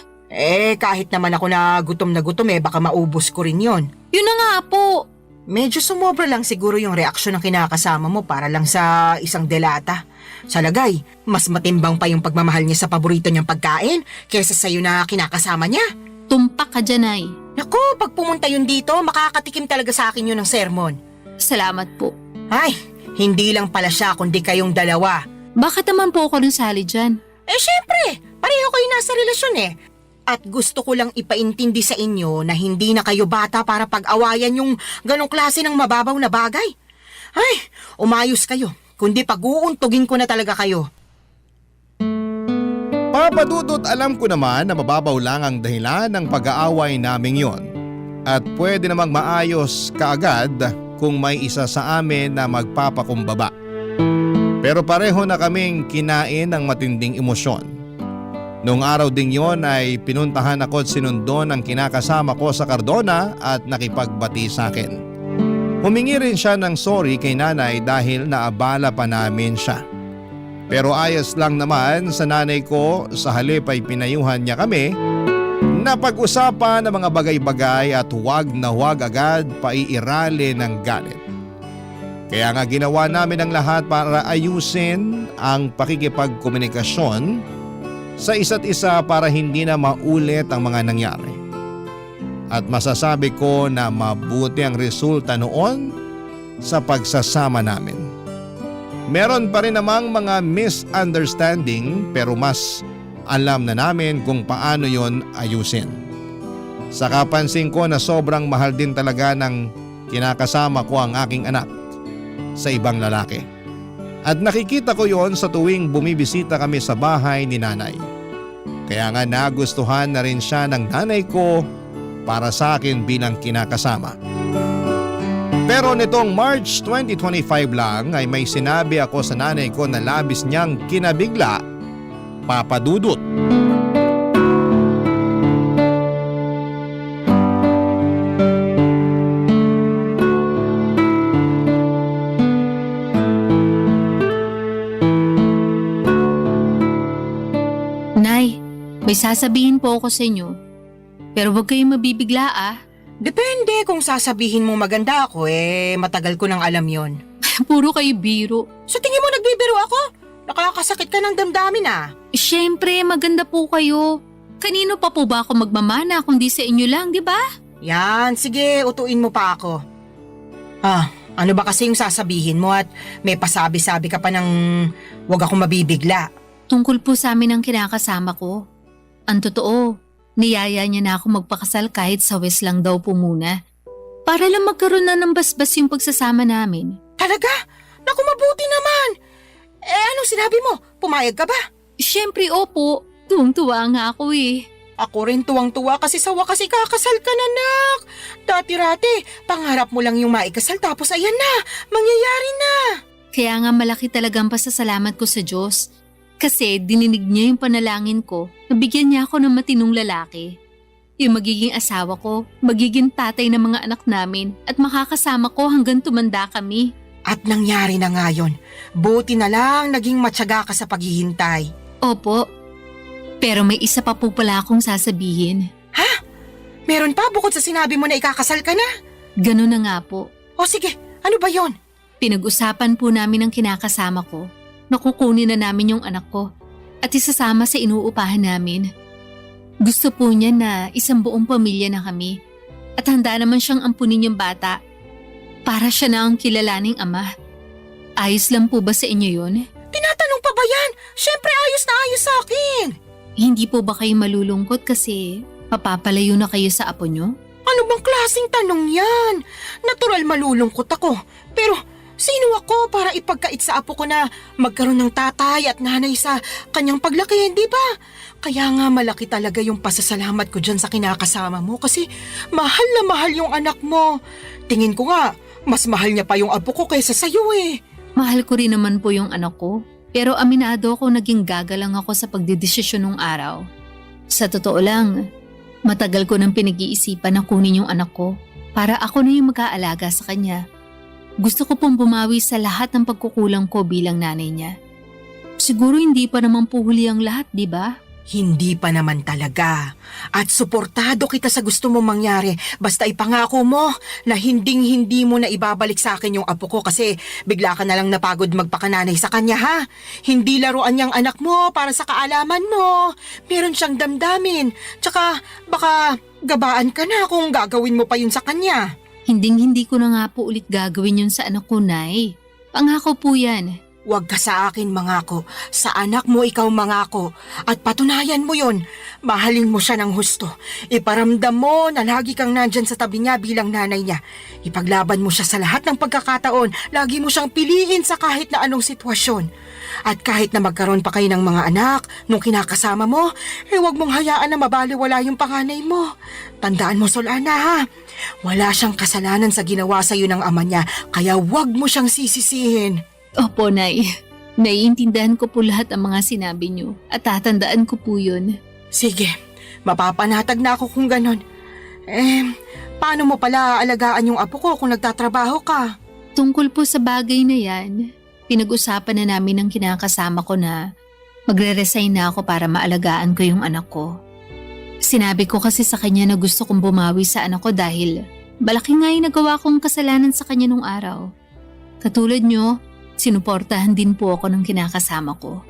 Kahit naman ako na gutom baka maubos ko rin yon. Yun na nga po. Medyo sumobra lang siguro yung reaksyon ng kinakasama mo para lang sa isang delata. Sa lagay, mas matimbang pa yung pagmamahal niya sa paborito niyang pagkain kaysa sa'yo na kinakasama niya. Tumpak ka dyan, Nay. Naku, pag pumunta yun dito, makakatikim talaga sa akin yun ng sermon. Salamat po. Ay, hindi lang pala siya kundi kayong dalawa. Bakit naman po ako nasali dyan? Syempre, pareho kayo nasa relasyon At gusto ko lang ipaintindi sa inyo na hindi na kayo bata para pag-awayan yung ganong klase ng mababaw na bagay. Ay, umayos kayo, kundi pag-uuntugin ko na talaga kayo. Papa Dudut, alam ko naman na mababaw lang ang dahilan ng pag-aaway naming yon. At pwede namang maayos kaagad kung may isa sa amin na magpapakumbaba. Pero pareho na kaming kinain ng matinding emosyon. Noong araw ding yon ay pinuntahan ako at sinundo ng kinakasama ko sa Cardona at nakipagbati sa akin. Humingi rin siya ng sorry kay nanay dahil naabala pa namin siya. Pero ayos lang naman sa nanay ko, sa halip ay pinayuhan niya kami na pag-usapan ng mga bagay-bagay at huwag na huwag agad paiirali ng galit. Kaya nga ginawa namin ang lahat para ayusin ang pakikipagkomunikasyon sa isa't isa para hindi na maulit ang mga nangyari. At masasabi ko na mabuti ang resulta noon sa pagsasama namin. Meron pa rin namang mga misunderstanding pero mas alam na namin kung paano yon ayusin. Saka pansin ko na sobrang mahal din talaga ng kinakasama ko ang aking anak sa ibang lalaki. At nakikita ko yon sa tuwing bumibisita kami sa bahay ni nanay. Kaya nga nagustuhan na rin siya ng nanay ko para sa akin bilang kinakasama. Pero nitong March 2025 lang ay may sinabi ako sa nanay ko na labis niyang kinabigla, Papa Dudut. Nay, may sasabihin po ako sa inyo. Pero huwag kayong mabibigla Depende kung sasabihin mo maganda ako matagal ko nang alam yon. Puro kayo biro. Sa tingin mo nagbibiro ako? Nakakasakit ka ng damdamin Siyempre, maganda po kayo. Kanino pa po ba ako magmamana kundi sa inyo lang, di ba? Yan, sige, utuin mo pa ako. Ano ba kasi yung sasabihin mo at may pasabi-sabi ka pa ng wag akong mabibigla? Tungkol po sa amin ang kinakasama ko. Ang totoo, niyaya niya na ako magpakasal kahit sa West lang daw po muna. Para lang magkaroon na ng basbas yung pagsasama namin. Talaga? Naku, mabuti naman! Anong sinabi mo? Pumayag ka ba? Siyempre, opo. Tuwang-tuwa nga ako Ako rin tuwang-tuwa kasi sa wakas ikakasal ka na, nak. Dati-rati, pangarap mo lang yung maikasal tapos ayan na, mangyayari na. Kaya nga malaki talagang pasasalamat ko sa Diyos. Kasi dininig niya yung panalangin ko na bigyan niya ako ng matinong lalaki. Yung magiging asawa ko, magiging tatay ng mga anak namin at makakasama ko hanggang tumanda kami. At nangyari na nga yun. Buti na lang naging matyaga ka sa paghihintay. Opo. Pero may isa pa po pala akong sasabihin. Ha? Meron pa bukod sa sinabi mo na ikakasal ka na? Ganun na nga po. O sige, ano ba yon? Pinag-usapan po namin ang kinakasama ko. Nakukunin na namin yung anak ko at isasama sa inuupahan namin. Gusto po niya na isang buong pamilya na kami at handa naman siyang ampunin yung bata para siya na ang kilalaning ama. Ayos lang po ba sa inyo yun? Tinatanong pa ba yan? Siyempre ayos na ayos sa akin. Hindi po ba kayo malulungkot kasi mapapalayo na kayo sa apo nyo? Ano bang klaseng tanong yan? Natural malulungkot ako. Pero sino ako para ipagkait sa apo ko na magkaroon ng tatay at nanay sa kanyang paglaki, di ba? Kaya nga malaki talaga yung pasasalamat ko dyan sa kinakasama mo kasi mahal na mahal yung anak mo. Tingin ko nga, mas mahal niya pa yung apo ko kaysa sa'yo Mahal ko rin naman po yung anak ko. Pero aminado ako naging gagalang ako sa pagdedesisyon nung araw. Sa totoo lang, matagal ko nang pinag-iisipan na kunin yung anak ko para ako na yung mag-aalaga sa kanya. Gusto ko pong bumawi sa lahat ng pagkukulang ko bilang nanay niya. Siguro hindi pa naman po huli ang lahat, di ba? Hindi pa naman talaga. At suportado kita sa gusto mong mangyari. Basta ipangako mo na hindi mo na ibabalik sa akin yung apo ko kasi bigla ka na lang napagod magpakananay sa kanya, ha? Hindi laruan niyang anak mo para sa kaalaman mo. Meron siyang damdamin. Tsaka baka gabaan ka na kung gagawin mo pa yun sa kanya. Hindi ko na nga po ulit gagawin yun sa anak ko, Nay. Pangako po yan. Huwag ka sa akin mangako, sa anak mo ikaw mangako at patunayan mo yon. Mahalin mo siya ng husto. Iparamdam mo na lagi kang nandyan sa tabi niya bilang nanay niya. Ipaglaban mo siya sa lahat ng pagkakataon. Lagi mo siyang piliin sa kahit na anong sitwasyon. At kahit na magkaroon pa kayo ng mga anak nung kinakasama mo, huwag mong hayaan na mabaliwala yung panganay mo. Tandaan mo, Solana, ha? Wala siyang kasalanan sa ginawa sa iyo ng ama niya, kaya huwag mo siyang sisisihin. Opo, Nay. Naiintindihan ko po lahat ang mga sinabi niyo at tatandaan ko po yun. Sige, mapapanatag na ako kung ganon. Paano mo pala aalagaan yung apo ko kung nagtatrabaho ka? Tungkol po sa bagay na yan, pinag-usapan na namin ng kinakasama ko na magre-resign na ako para maalagaan ko yung anak ko. Sinabi ko kasi sa kanya na gusto kong bumawi sa anak ko dahil malaki nga yung nagawa kong kasalanan sa kanya nung araw. Katulad niyo, sinuportahan din po ako ng kinakasama ko.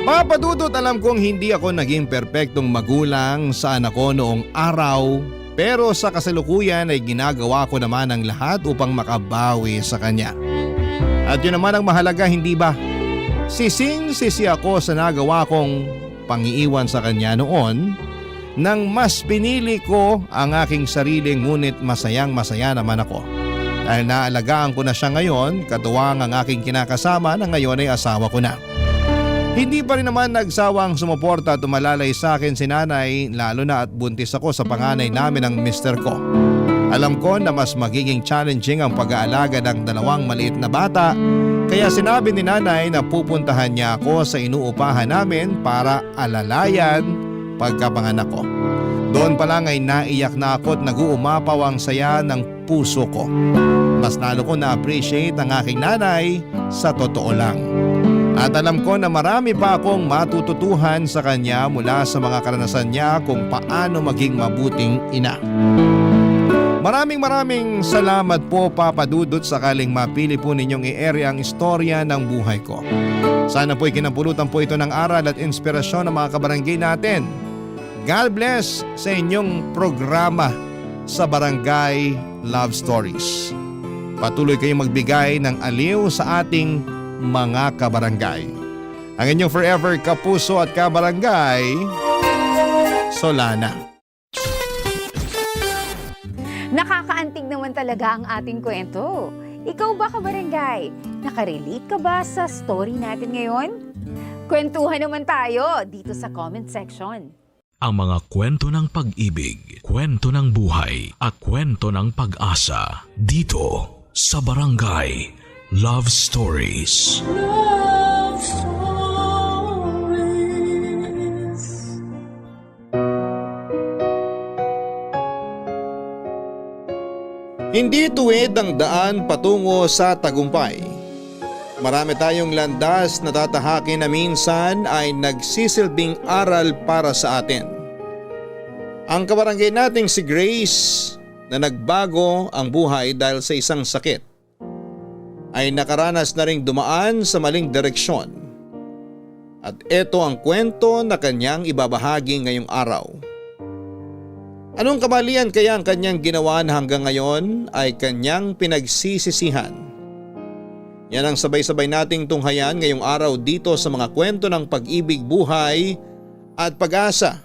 Papa Dudut, alam kong hindi ako naging perpektong magulang sa anak ko noong araw, pero sa kasalukuyan ay ginagawa ko naman ang lahat upang makabawi sa kanya. At yun naman ang mahalaga, hindi ba? Sising-sisi ako sa nagawa kong pangiiwan sa kanya noon nang mas pinili ko ang aking sarili, ngunit masayang-masaya naman ako. Dahil naalagaan ko na siya ngayon, katuwang ang aking kinakasama na ngayon ay asawa ko na. Hindi pa rin naman nagsawang sumuporta at umalalay sa akin si nanay, lalo na at buntis ako sa panganay namin ng mister ko. Alam ko na mas magiging challenging ang pag-aalaga ng dalawang maliit na bata, kaya sinabi ni nanay na pupuntahan niya ako sa inuupahan namin para alalayan pagkapanganak ko. Doon pa lang ay naiyak na ako at nag-uumapaw ang saya ng puso ko. Mas lalo ko na-appreciate ang aking nanay sa totoo lang. At alam ko na marami pa akong matututuhan sa kanya mula sa mga karanasan niya kung paano maging mabuting ina. Maraming salamat po, Papa Dudut, sakaling mapili po ninyong i-ere ang istorya ng buhay ko. Sana po'y kinapulutan po ito ng aral at inspirasyon ng mga kabarangay natin. God bless sa inyong programa sa Barangay Love Stories. Patuloy kayong magbigay ng aliw sa ating mga kabarangay. Ang inyong forever kapuso at kabarangay, Solana. Nakakaantig naman talaga ang ating kwento. Ikaw ba, kabarangay? Nakarelate ka ba sa story natin ngayon? Kwentuhan naman tayo dito sa comment section. Ang mga kwento ng pag-ibig, kwento ng buhay at kwento ng pag-asa dito sa Barangay Love Stories. Love Stories. Hindi tuwid ang daan patungo sa tagumpay. Marami tayong landas na tatahakin na minsan ay nagsisilbing aral para sa atin. Ang kabarangay nating si Grace na nagbago ang buhay dahil sa isang sakit ay nakaranas na ring dumaan sa maling direksyon. At ito ang kwento na kanyang ibabahagi ngayong araw. Anong kamalian kaya ang kanyang ginawa na hanggang ngayon ay kanyang pinagsisisihan? Yan ang sabay-sabay nating tunghayan ngayong araw dito sa mga kwento ng pag-ibig, buhay at pag-asa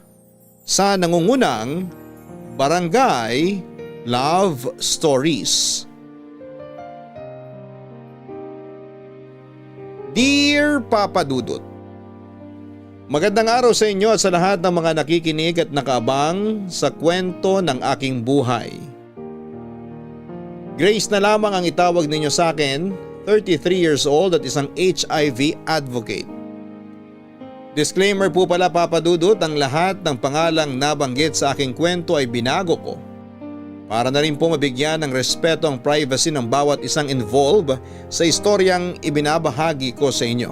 sa nangungunang Barangay Love Stories. Dear Papa Dudut, magandang araw sa inyo at sa lahat ng mga nakikinig at nakaabang sa kwento ng aking buhay. Grace na lamang ang itawag ninyo sa akin, 33 years old at isang HIV advocate. Disclaimer po pala, Papa Dudut, ang lahat ng pangalang nabanggit sa aking kwento ay binago ko para na rin po mabigyan ng respeto ang privacy ng bawat isang involved sa istoryang ibinabahagi ko sa inyo.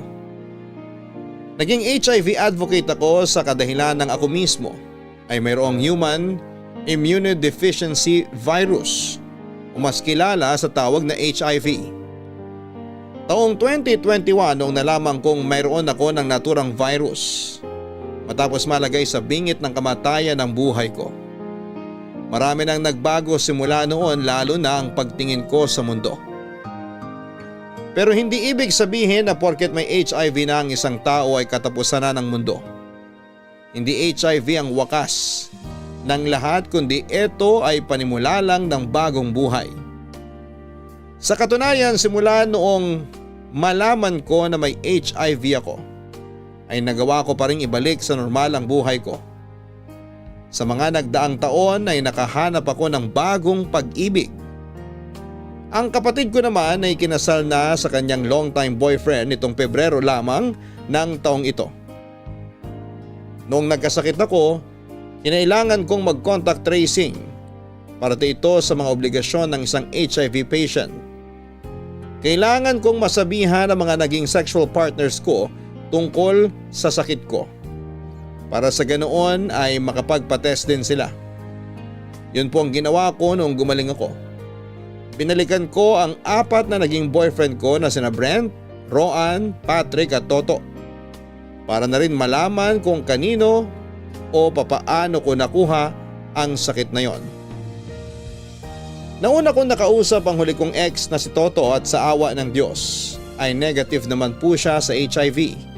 Naging HIV advocate ako sa kadahilan ng ako mismo ay mayroong human immunodeficiency virus o mas kilala sa tawag na HIV. Taong 2021 noong nalaman kong mayroon ako ng naturang virus matapos malagay sa bingit ng kamatayan ng buhay ko. Marami nang nagbago simula noon, lalo na ang pagtingin ko sa mundo. Pero hindi ibig sabihin na porket may HIV na ang isang tao ay katapusan na ng mundo. Hindi HIV ang wakas ng lahat, kundi ito ay panimula lang ng bagong buhay. Sa katunayan, simula noong malaman ko na may HIV ako, ay nagawa ko pa rin ibalik sa normal ang buhay ko. Sa mga nagdaang taon ay nakahanap ako ng bagong pag-ibig. Ang kapatid ko naman ay kinasal na sa kanyang long-time boyfriend nitong Pebrero lamang ng taong ito. Noong nagkasakit ako, kinailangan kong mag-contact tracing para ito sa mga obligasyon ng isang HIV patient. Kailangan kong masabihan ang mga naging sexual partners ko tungkol sa sakit ko, para sa ganoon ay makapagpa-test din sila. Yun po ang ginawa ko noong gumaling ako. Binalikan ko ang 4 na naging boyfriend ko na sina Brent, Roan, Patrick at Toto, para na rin malaman kung kanino o papaano ko nakuha ang sakit na yon. Nauna kong nakausap ang huli kong ex na si Toto at sa awa ng Diyos ay negative naman po siya sa HIV.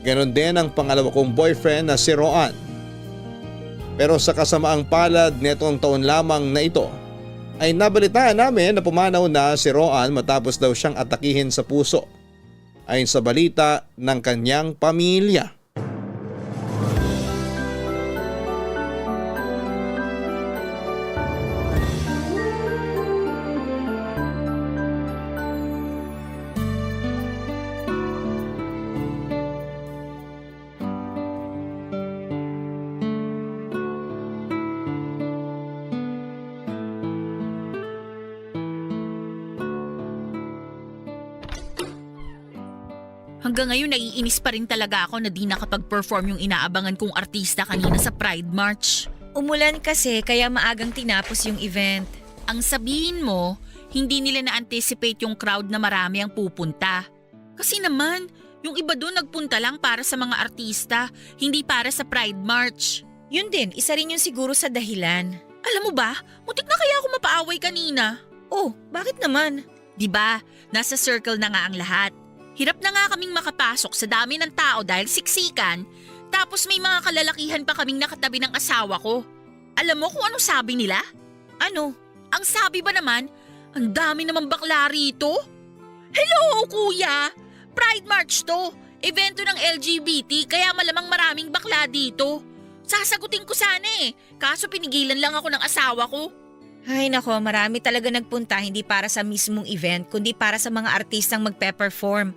Ganon din ang pangalawa kong boyfriend na si Roan. Pero sa kasamaang palad netong taon lamang na ito ay nabalitaan namin na pumanaw na si Roan matapos daw siyang atakihin sa puso, ayon sa balita ng kanyang pamilya. Hanggang ngayon naiinis pa rin talaga ako na di nakapag-perform yung inaabangan kong artista kanina sa Pride March. Umulan kasi kaya maagang tinapos yung event. Ang sabihin mo, hindi nila na-anticipate yung crowd na marami ang pupunta. Kasi naman, yung iba doon nagpunta lang para sa mga artista, hindi para sa Pride March. Yun din, isa rin yun siguro sa dahilan. Alam mo ba, muntik na kaya ako mapaaway kanina. Oh, bakit naman? Diba, nasa circle na nga ang lahat. Hirap na nga kaming makapasok sa dami ng tao dahil siksikan, tapos may mga kalalakihan pa kaming nakatabi ng asawa ko. Alam mo kung anong sabi nila? Ano? Ang sabi ba naman, ang dami naman bakla rito? Hello kuya! Pride March to! Evento ng LGBT kaya malamang maraming bakla dito. Sasagutin ko sana kaso pinigilan lang ako ng asawa ko. Ay nako, marami talaga nagpunta hindi para sa mismong event kundi para sa mga artistang magpe-perform.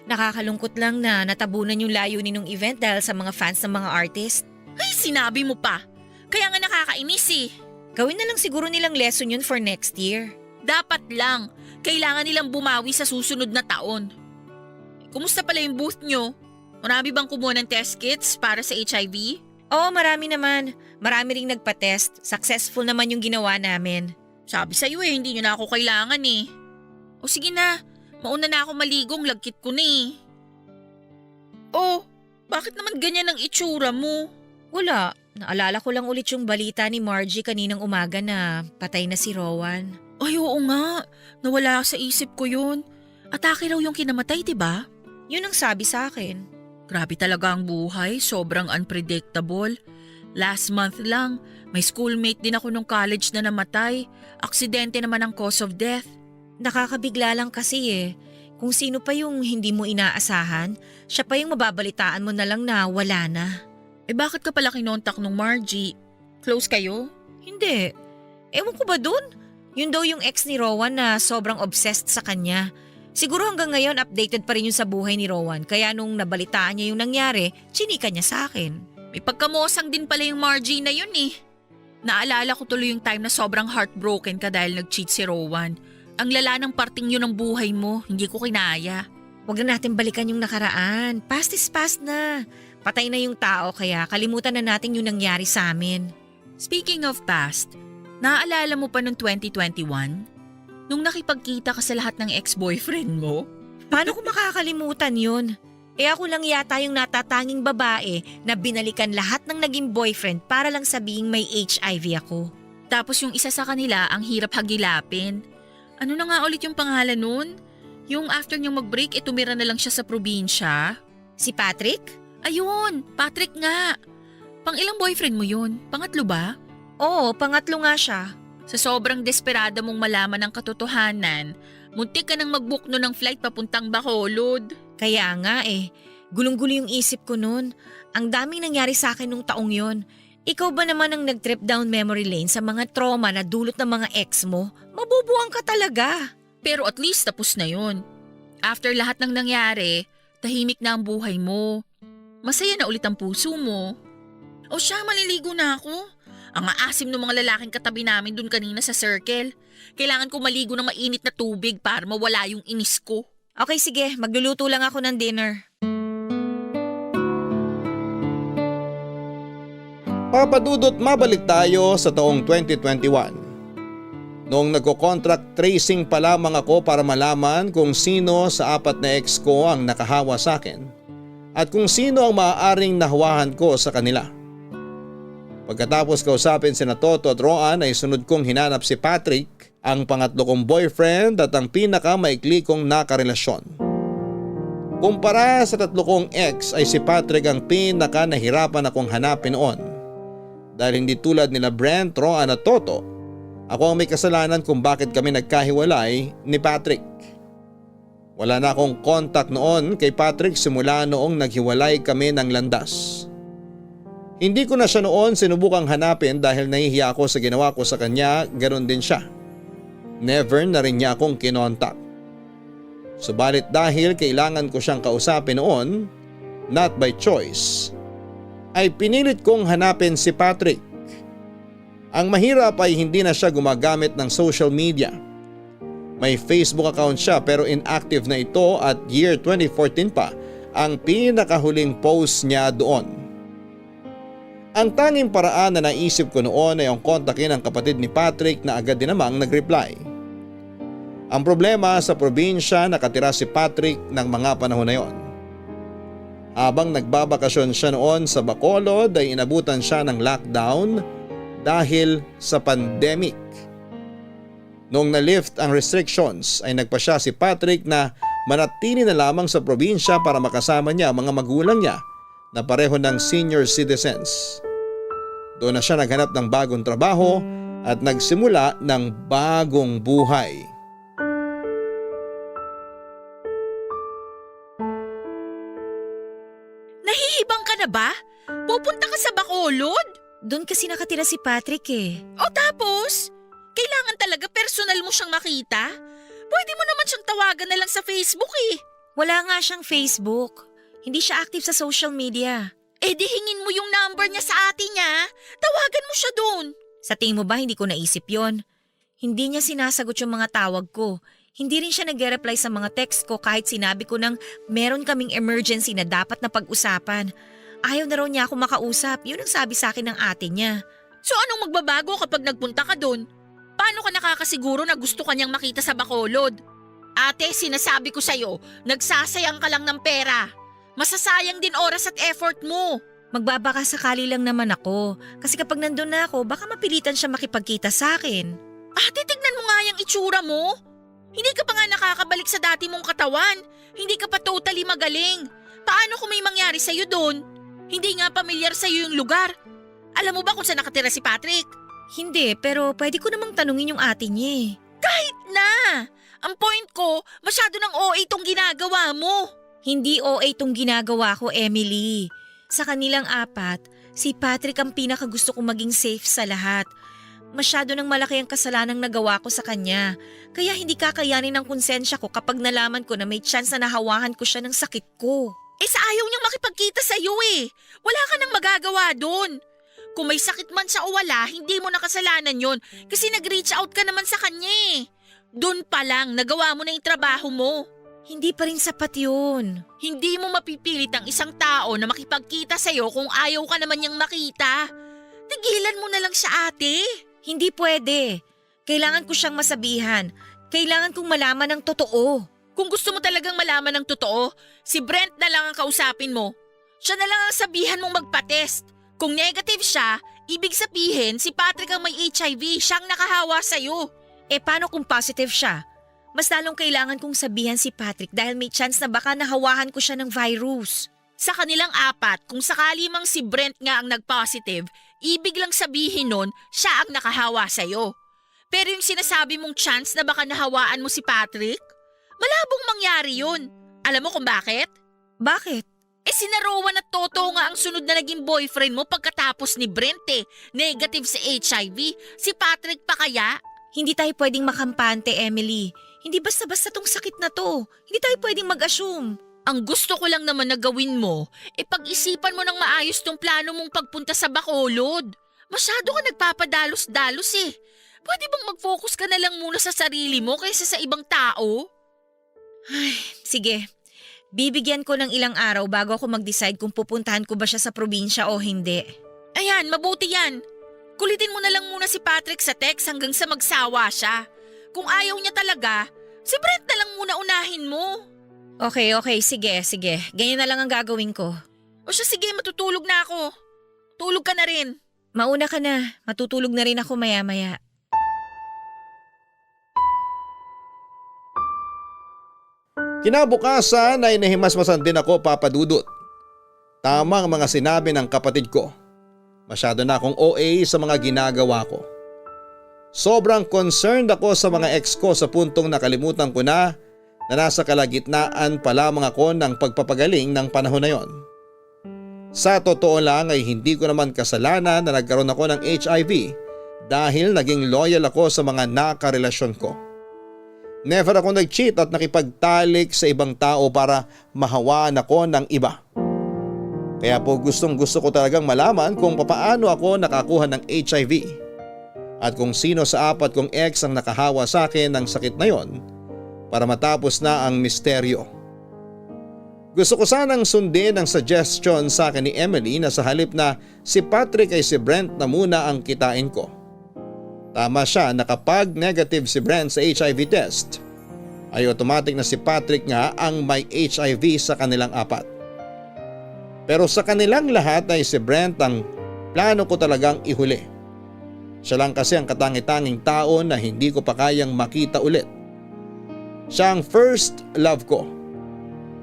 Nakakalungkot lang na natabunan yung layunin ng event dahil sa mga fans ng mga artist. Ay, sinabi mo pa. Kaya nga nakakainis Gawin na lang siguro nilang lesson yun for next year. Dapat lang. Kailangan nilang bumawi sa susunod na taon. Kumusta pala yung booth nyo? Marami bang kumuha ng test kits para sa HIV? Oo, marami naman. Marami ring nagpa-test. Successful naman yung ginawa namin. Sabi sa'yo hindi nyo na ako kailangan O sige na, mauna na ako maligong, lagkit ko na Oh, bakit naman ganyan ang itsura mo? Wala. Naalala ko lang ulit yung balita ni Margie kaninang umaga na patay na si Rowan. Ay oo nga, nawala sa isip ko yun. Atake raw yung kinamatay, diba? Yun ang sabi sa akin. Grabe talaga ang buhay, sobrang unpredictable. Last month lang, may schoolmate din ako nung college na namatay. Aksidente naman ang cause of death. Nakakabigla lang kasi Kung sino pa yung hindi mo inaasahan, siya pa yung mababalitaan mo na lang na wala na. Bakit ka pala kinontak nung Margie? Close kayo? Hindi. Ewan ko ba dun? Yun daw yung ex ni Rowan na sobrang obsessed sa kanya. Siguro hanggang ngayon updated pa rin yun sa buhay ni Rowan kaya nung nabalitaan niya yung nangyari, chinika niya sa akin. May pagkamosang din pala yung Margie na yun Naalala ko tuloy yung time na sobrang heartbroken ka dahil nag-cheat si Rowan. Ang lala ng parting yun ng buhay mo, hindi ko kinaya. Huwag na natin balikan yung nakaraan. Past is past na. Patay na yung tao kaya kalimutan na natin yung nangyari sa amin. Speaking of past, naaalala mo pa noong 2021? Nung nakipagkita ka sa lahat ng ex-boyfriend mo? Paano ko makakalimutan yun? Ako lang yata yung natatanging babae na binalikan lahat ng naging boyfriend para lang sabihing may HIV ako. Tapos yung isa sa kanila ang hirap hagilapin. Ano na nga ulit yung pangalan nun? Yung after niyang mag-break, tumira na lang siya sa probinsya. Si Patrick? Ayun, Patrick nga. Pang-ilang boyfriend mo yun? Pangatlo ba? Oo, pangatlo nga siya. Sa sobrang desperada mong malaman ng katotohanan, muntik ka nang mag-book no ng flight papuntang Bacolod. Kaya nga gulong-gulo yung isip ko noon. Ang daming nangyari sa akin nung taong yon. Ikaw ba naman ang nag-trip down memory lane sa mga trauma na dulot ng mga ex mo? Mabubuang ka talaga. Pero at least tapos na yun. After lahat ng nangyari, tahimik na ang buhay mo. Masaya na ulit ang puso mo. O siya, maliligo na ako. Ang aasim ng mga lalaking katabi namin dun kanina sa circle. Kailangan ko maligo ng mainit na tubig para mawala yung inis ko. Okay, sige. Magluluto lang ako ng dinner. Papadudot, mabalik tayo sa taong 2021. Noong nagko-contract tracing pa lamang ako para malaman kung sino sa 4 na ex ko ang nakahawa sa akin at kung sino ang maaaring nahawahan ko sa kanila. Pagkatapos kausapin sina Toto at Roan ay sunod kong hinanap si Patrick, ang pangatlo kong boyfriend at ang pinakamaikli kong nakarelasyon. Kumpara sa 3 kong ex ay si Patrick ang pinaka nahirapan akong hanapin noon. Dahil hindi tulad nila Brent, Roan at Toto, ako ang may kasalanan kung bakit kami nagkahiwalay ni Patrick. Wala na akong contact noon kay Patrick simula noong naghiwalay kami ng landas. Hindi ko na siya noon sinubukang hanapin dahil nahihiya ako sa ginawa ko sa kanya, ganoon din siya. Never na rin niya akong kinontak. Subalit dahil kailangan ko siyang kausapin noon, not by choice, ay pinilit kong hanapin si Patrick. Ang mahirap ay hindi na siya gumagamit ng social media. May Facebook account siya pero inactive na ito at year 2014 pa ang pinakahuling post niya doon. Ang tanging paraan na naisip ko noon ay ang kontakin ang kapatid ni Patrick na agad din namang nag-reply. Ang problema sa probinsya nakatira si Patrick ng mga panahon na yon. Habang nagbabakasyon siya noon sa Bacolod ay inabutan siya ng lockdown dahil sa pandemic. Noong na-lift ang restrictions ay nagpa siya si Patrick na manatili na lamang sa probinsya para makasama niya ang mga magulang niya na pareho ng senior citizens. Doon na siya naghanap ng bagong trabaho at nagsimula ng bagong buhay. Nahihibang ka na ba? Pupunta ka sa Bacolod? Doon kasi nakatira si Patrick O tapos? Kailangan talaga personal mo siyang makita? Pwede mo naman siyang tawagan na lang sa Facebook Wala nga siyang Facebook. Hindi siya active sa social media. Di hingin mo yung number niya sa ate niya. Tawagan mo siya doon. Sa tingin mo ba hindi ko naisip yon? Hindi niya sinasagot yung mga tawag ko. Hindi rin siya nag-reply sa mga text ko kahit sinabi ko nang meron kaming emergency na dapat na pag-usapan. Ayaw na raw niya ako makausap. Yun ang sabi sa akin ng ate niya. So anong magbabago kapag nagpunta ka doon? Paano ka nakakasiguro na gusto ka niyang makita sa Bacolod? Ate, sinasabi ko sa'yo, nagsasayang ka lang ng pera. Masasayang din oras at effort mo. Magbabaka sakali lang naman ako. Kasi kapag nandun na ako, baka mapilitan siya makipagkita sa akin. Ate, tignan mo nga yung itsura mo. Hindi ka pa nga nakakabalik sa dati mong katawan. Hindi ka pa totally magaling. Paano kung may mangyari sa'yo doon? Hindi nga pamilyar sa'yo yung lugar. Alam mo ba kung saan nakatira si Patrick? Hindi, pero pwede ko namang tanungin yung ate niya Kahit na! Ang point ko, masyado ng OA itong ginagawa mo. Hindi OA itong ginagawa ko, Emily. Sa kanilang 4, si Patrick ang pinakagusto kong maging safe sa lahat. Masyado nang malaki ang kasalanang nagawa ko sa kanya. Kaya hindi kakayanin ng konsensya ko kapag nalaman ko na may chance na nahawahan ko siya ng sakit ko. Sa ayaw niyang makipagkita sa'yo Wala ka nang magagawa doon. Kung may sakit man siya o wala, hindi mo nakasalanan yon kasi nag-reach out ka naman sa kanya eh. Doon pa lang, nagawa mo na yung trabaho mo. Hindi pa rin sapat yun. Hindi mo mapipilit ang isang tao na makipagkita sa'yo kung ayaw ka naman niyang makita. Tigilan mo na lang siya, ate. Hindi pwede. Kailangan ko siyang masabihan. Kailangan kong malaman ng totoo. Kung gusto mo talagang malaman ng totoo, si Brent na lang ang kausapin mo. Siya na lang ang sabihan mong magpa-test. Kung negative siya, ibig sabihin si Patrick ang may HIV, siyang nakahawa sa'yo. Paano kung positive siya? Mas lalong kailangan kong sabihan si Patrick dahil may chance na baka nahawahan ko siya ng virus. Sa kanilang apat, kung sakali mang si Brent nga ang nag-positive, ibig lang sabihin nun, siya ang nakahawa sa'yo. Pero yung sinasabi mong chance na baka nahawaan mo si Patrick, malabong mangyari yun. Alam mo kung bakit? Bakit? Si Rowan at Toto nga ang sunod na naging boyfriend mo pagkatapos ni Brent eh. Negative sa HIV. Si Patrick pa kaya? Hindi tayo pwedeng makampante, Emily. Hindi basta-basta tong sakit na to. Hindi tayo pwedeng mag-assume. Ang gusto ko lang naman na gawin mo, pag-isipan mo ng maayos tong plano mong pagpunta sa Bacolod. Masyado ka nagpapadalos-dalos eh. Pwede bang mag-focus ka na lang muna sa sarili mo kaysa sa ibang tao? Ay, sige. Bibigyan ko ng ilang araw bago ako mag-decide kung pupuntahan ko ba siya sa probinsya o hindi. Ayan, mabuti yan. Kulitin mo na lang muna si Patrick sa text hanggang sa magsawa siya. Kung ayaw niya talaga, si Brent na lang muna unahin mo. Okay, sige. Ganyan na lang ang gagawin ko. O siya, sige, matutulog na ako. Tulog ka na rin. Mauna ka na. Matutulog na rin ako maya-maya. Kinabukasan ay nahimasmasan din ako, Papa Dudut. Tama ang mga sinabi ng kapatid ko. Masyado na akong OA sa mga ginagawa ko. Sobrang concerned ako sa mga ex ko sa puntong nakalimutan ko na nasa kalagitnaan pa lamang ako ng pagpapagaling ng panahon na yon. Sa totoo lang ay hindi ko naman kasalanan na nagkaroon ako ng HIV dahil naging loyal ako sa mga nakarelasyon ko. Never ako nag-cheat at nakipagtalik sa ibang tao para mahawaan ako ng iba. Kaya po gustong gusto ko talagang malaman kung papaano ako nakakuha ng HIV at kung sino sa apat kong ex ang nakahawa sa akin ng sakit na yon para matapos na ang misteryo. Gusto ko sanang sundin ang suggestion sa akin ni Emily na sa halip na si Patrick ay si Brent na muna ang kitain ko. Tama siya na kapag negative si Brent sa HIV test, ay automatic na si Patrick nga ang may HIV sa kanilang apat. Pero sa kanilang lahat ay si Brent ang plano ko talagang ihuli. Siya lang kasi ang katangi-tanging tao na hindi ko pa kayang makita ulit. Siya ang first love ko.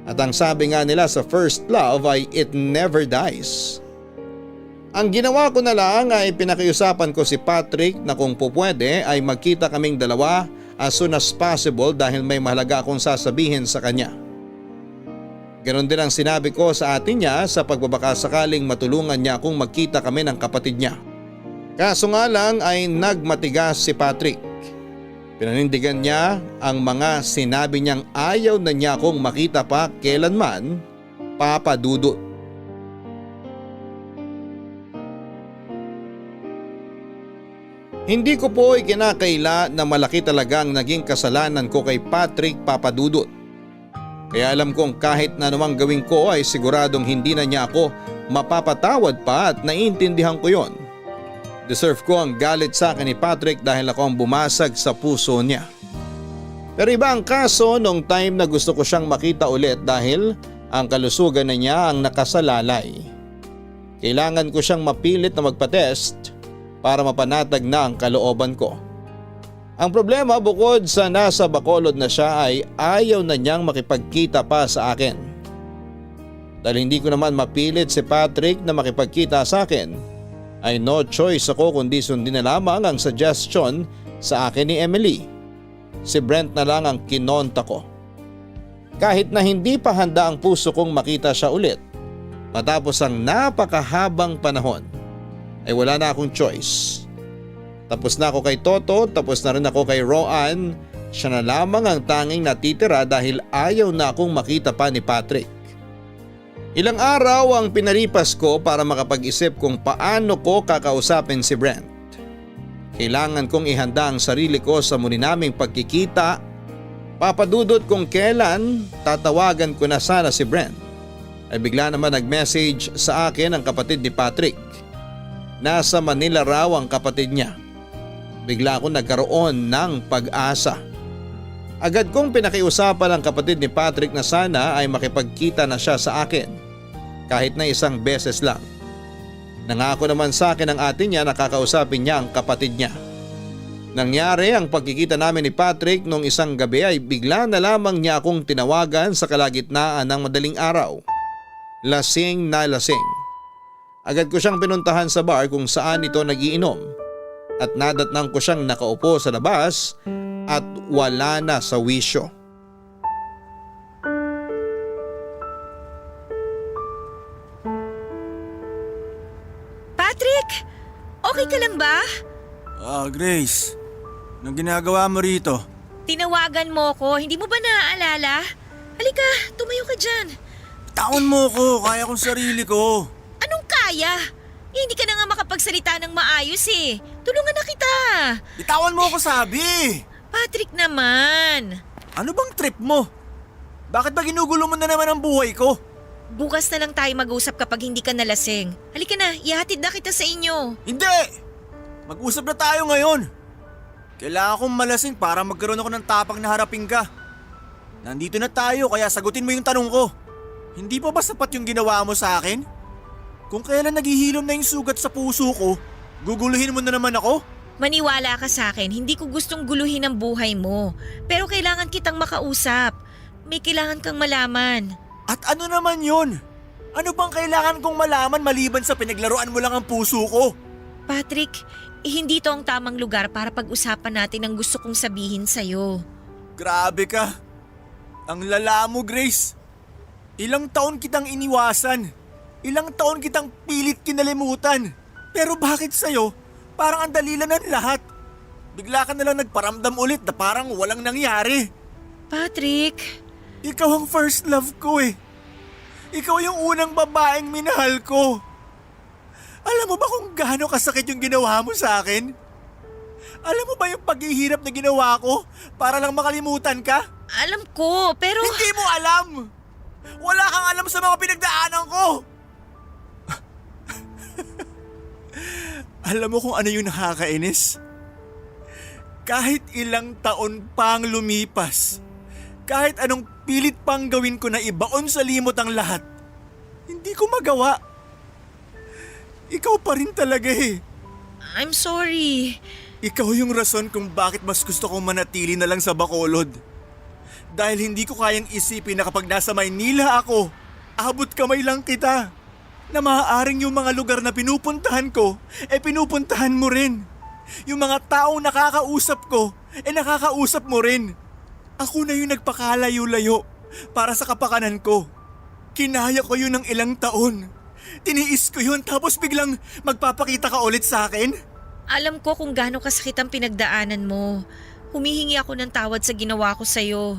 At ang sabi nga nila sa first love ay it never dies. Ang ginawa ko na lang ay pinakiusapan ko si Patrick na kung pupwede ay magkita kaming dalawa as soon as possible dahil may mahalaga akong sasabihin sa kanya. Ganon din ang sinabi ko sa atin niya sa pagbabakasakaling matulungan niya akong magkita kami ng kapatid niya. Kaso nga lang ay nagmatigas si Patrick. Pinanindigan niya ang mga sinabi niyang ayaw na niya akong makita pa kailanman, Papa Dudut. Hindi ko po ikinakaila na malaki talagang naging kasalanan ko kay Patrick, Papa Dudut. Kaya alam kong kahit na namang gawin ko ay siguradong hindi na niya ako mapapatawad pa at naiintindihan ko yon. Deserve ko ang galit sa akin ni Patrick dahil ako ang bumasag sa puso niya. Pero iba ang kaso nung time na gusto ko siyang makita ulit dahil ang kalusugan na niya ang nakasalalay. Kailangan ko siyang mapilit na magpa-test para mapanatag na ang kalooban ko. Ang problema bukod sa nasa Bacolod na siya ay ayaw na niyang makipagkita pa sa akin. Dahil hindi ko naman mapilit si Patrick na makipagkita sa akin, ay no choice ako kundi sundin na lamang ang suggestion sa akin ni Emily. Si Brent na lang ang kinonta ko. Kahit na hindi pa handa ang puso kong makita siya ulit, matapos ang napakahabang panahon, ay wala na akong choice. Tapos na ako kay Toto, tapos na rin ako kay Roan, siya na lamang ang tanging natitira dahil ayaw na akong makita pa ni Patrick. Ilang araw ang pinaripas ko para makapag-isip kung paano ko kakausapin si Brent. Kailangan kong ihanda ang sarili ko sa muli naming pagkikita. Papadudot kung kailan tatawagan ko na sana si Brent. Ay bigla naman nag-message sa akin ang kapatid ni Patrick. Nasa Manila raw ang kapatid niya. Bigla ako nagkaroon ng pag-asa. Agad kong pinakiusapan ang kapatid ni Patrick na sana ay makipagkita na siya sa akin. Kahit na isang beses lang. Nangako naman sa akin ng ate niya na kakausapin niya ang kapatid niya. Nangyari ang pagkikita namin ni Patrick nung isang gabi ay bigla na lamang niya akong tinawagan sa kalagitnaan ng madaling araw. Lasing na lasing. Agad ko siyang pinuntahan sa bar kung saan ito nagiinom at nadatnang ko siyang nakaupo sa labas at wala na sa wisyo. Patrick! Okay ka lang ba? Grace. Anong ginagawa mo rito? Tinawagan mo ko, hindi mo ba naaalala? Halika, tumayo ka dyan. Taon mo ko, kaya kong sarili ko. Anong kaya? Hindi ka na nga makapagsalita ng maayos eh. Tulungan na kita. Bitawan mo ako sabi. Patrick naman. Ano bang trip mo? Bakit ba ginugulo mo na naman ang buhay ko? Bukas na lang tayo mag-usap kapag hindi ka nalasing. Halika na, ihatid na kita sa inyo. Hindi! Mag-usap na tayo ngayon. Kailangan kong malasing para magkaroon ako ng tapang na harapin ka. Nandito na tayo kaya sagutin mo yung tanong ko. Hindi pa ba sapat yung ginawa mo sa akin? Kung kailan naghihilom na yung sugat sa puso ko, guguluhin mo na naman ako? Maniwala ka sa akin, hindi ko gustong guluhin ang buhay mo. Pero kailangan kitang makausap. May kailangan kang malaman. At ano naman yun? Ano bang kailangan kong malaman maliban sa pinaglaruan mo lang ang puso ko? Patrick, hindi to ang tamang lugar para pag-usapan natin ang gusto kong sabihin sa'yo. Grabe ka. Ang lala mo, Grace. Ilang taon kitang iniwasan. Ilang taon kitang pilit kinalimutan. Pero bakit sa'yo, parang ang dali lang ng lahat? Bigla ka nalang nagparamdam ulit na parang walang nangyari. Patrick, Ikaw ang first love ko eh. Ikaw yung unang babaeng minahal ko. Alam mo ba kung gaano kasakit yung ginawa mo sa akin? Alam mo ba yung paghihirap na ginawa ko para lang makalimutan ka? alam ko, pero... Hindi mo alam! Wala kang alam sa mga pinagdaanan ko! Alam mo kung ano yung nakakainis? Kahit ilang taon pang lumipas, kahit anong pilit pang gawin ko na ibaon sa limot ang lahat, hindi ko magawa. Ikaw pa rin talaga eh. I'm sorry. Ikaw yung rason kung bakit mas gusto kong manatili na lang sa Bacolod. Dahil hindi ko kayang isipin na kapag nasa Maynila ako, abot kamay lang kita. Na maaaring yung mga lugar na pinupuntahan ko, pinupuntahan mo rin. Yung mga taong nakakausap ko, nakakausap mo rin. Ako na yung nagpakalayo-layo para sa kapakanan ko. Kinaya ko yun ng ilang taon. Tiniis ko yun tapos biglang magpapakita ka ulit sa akin? Alam ko kung gaano kasakit ang pinagdaanan mo. Humihingi ako ng tawad sa ginawa ko sa'yo.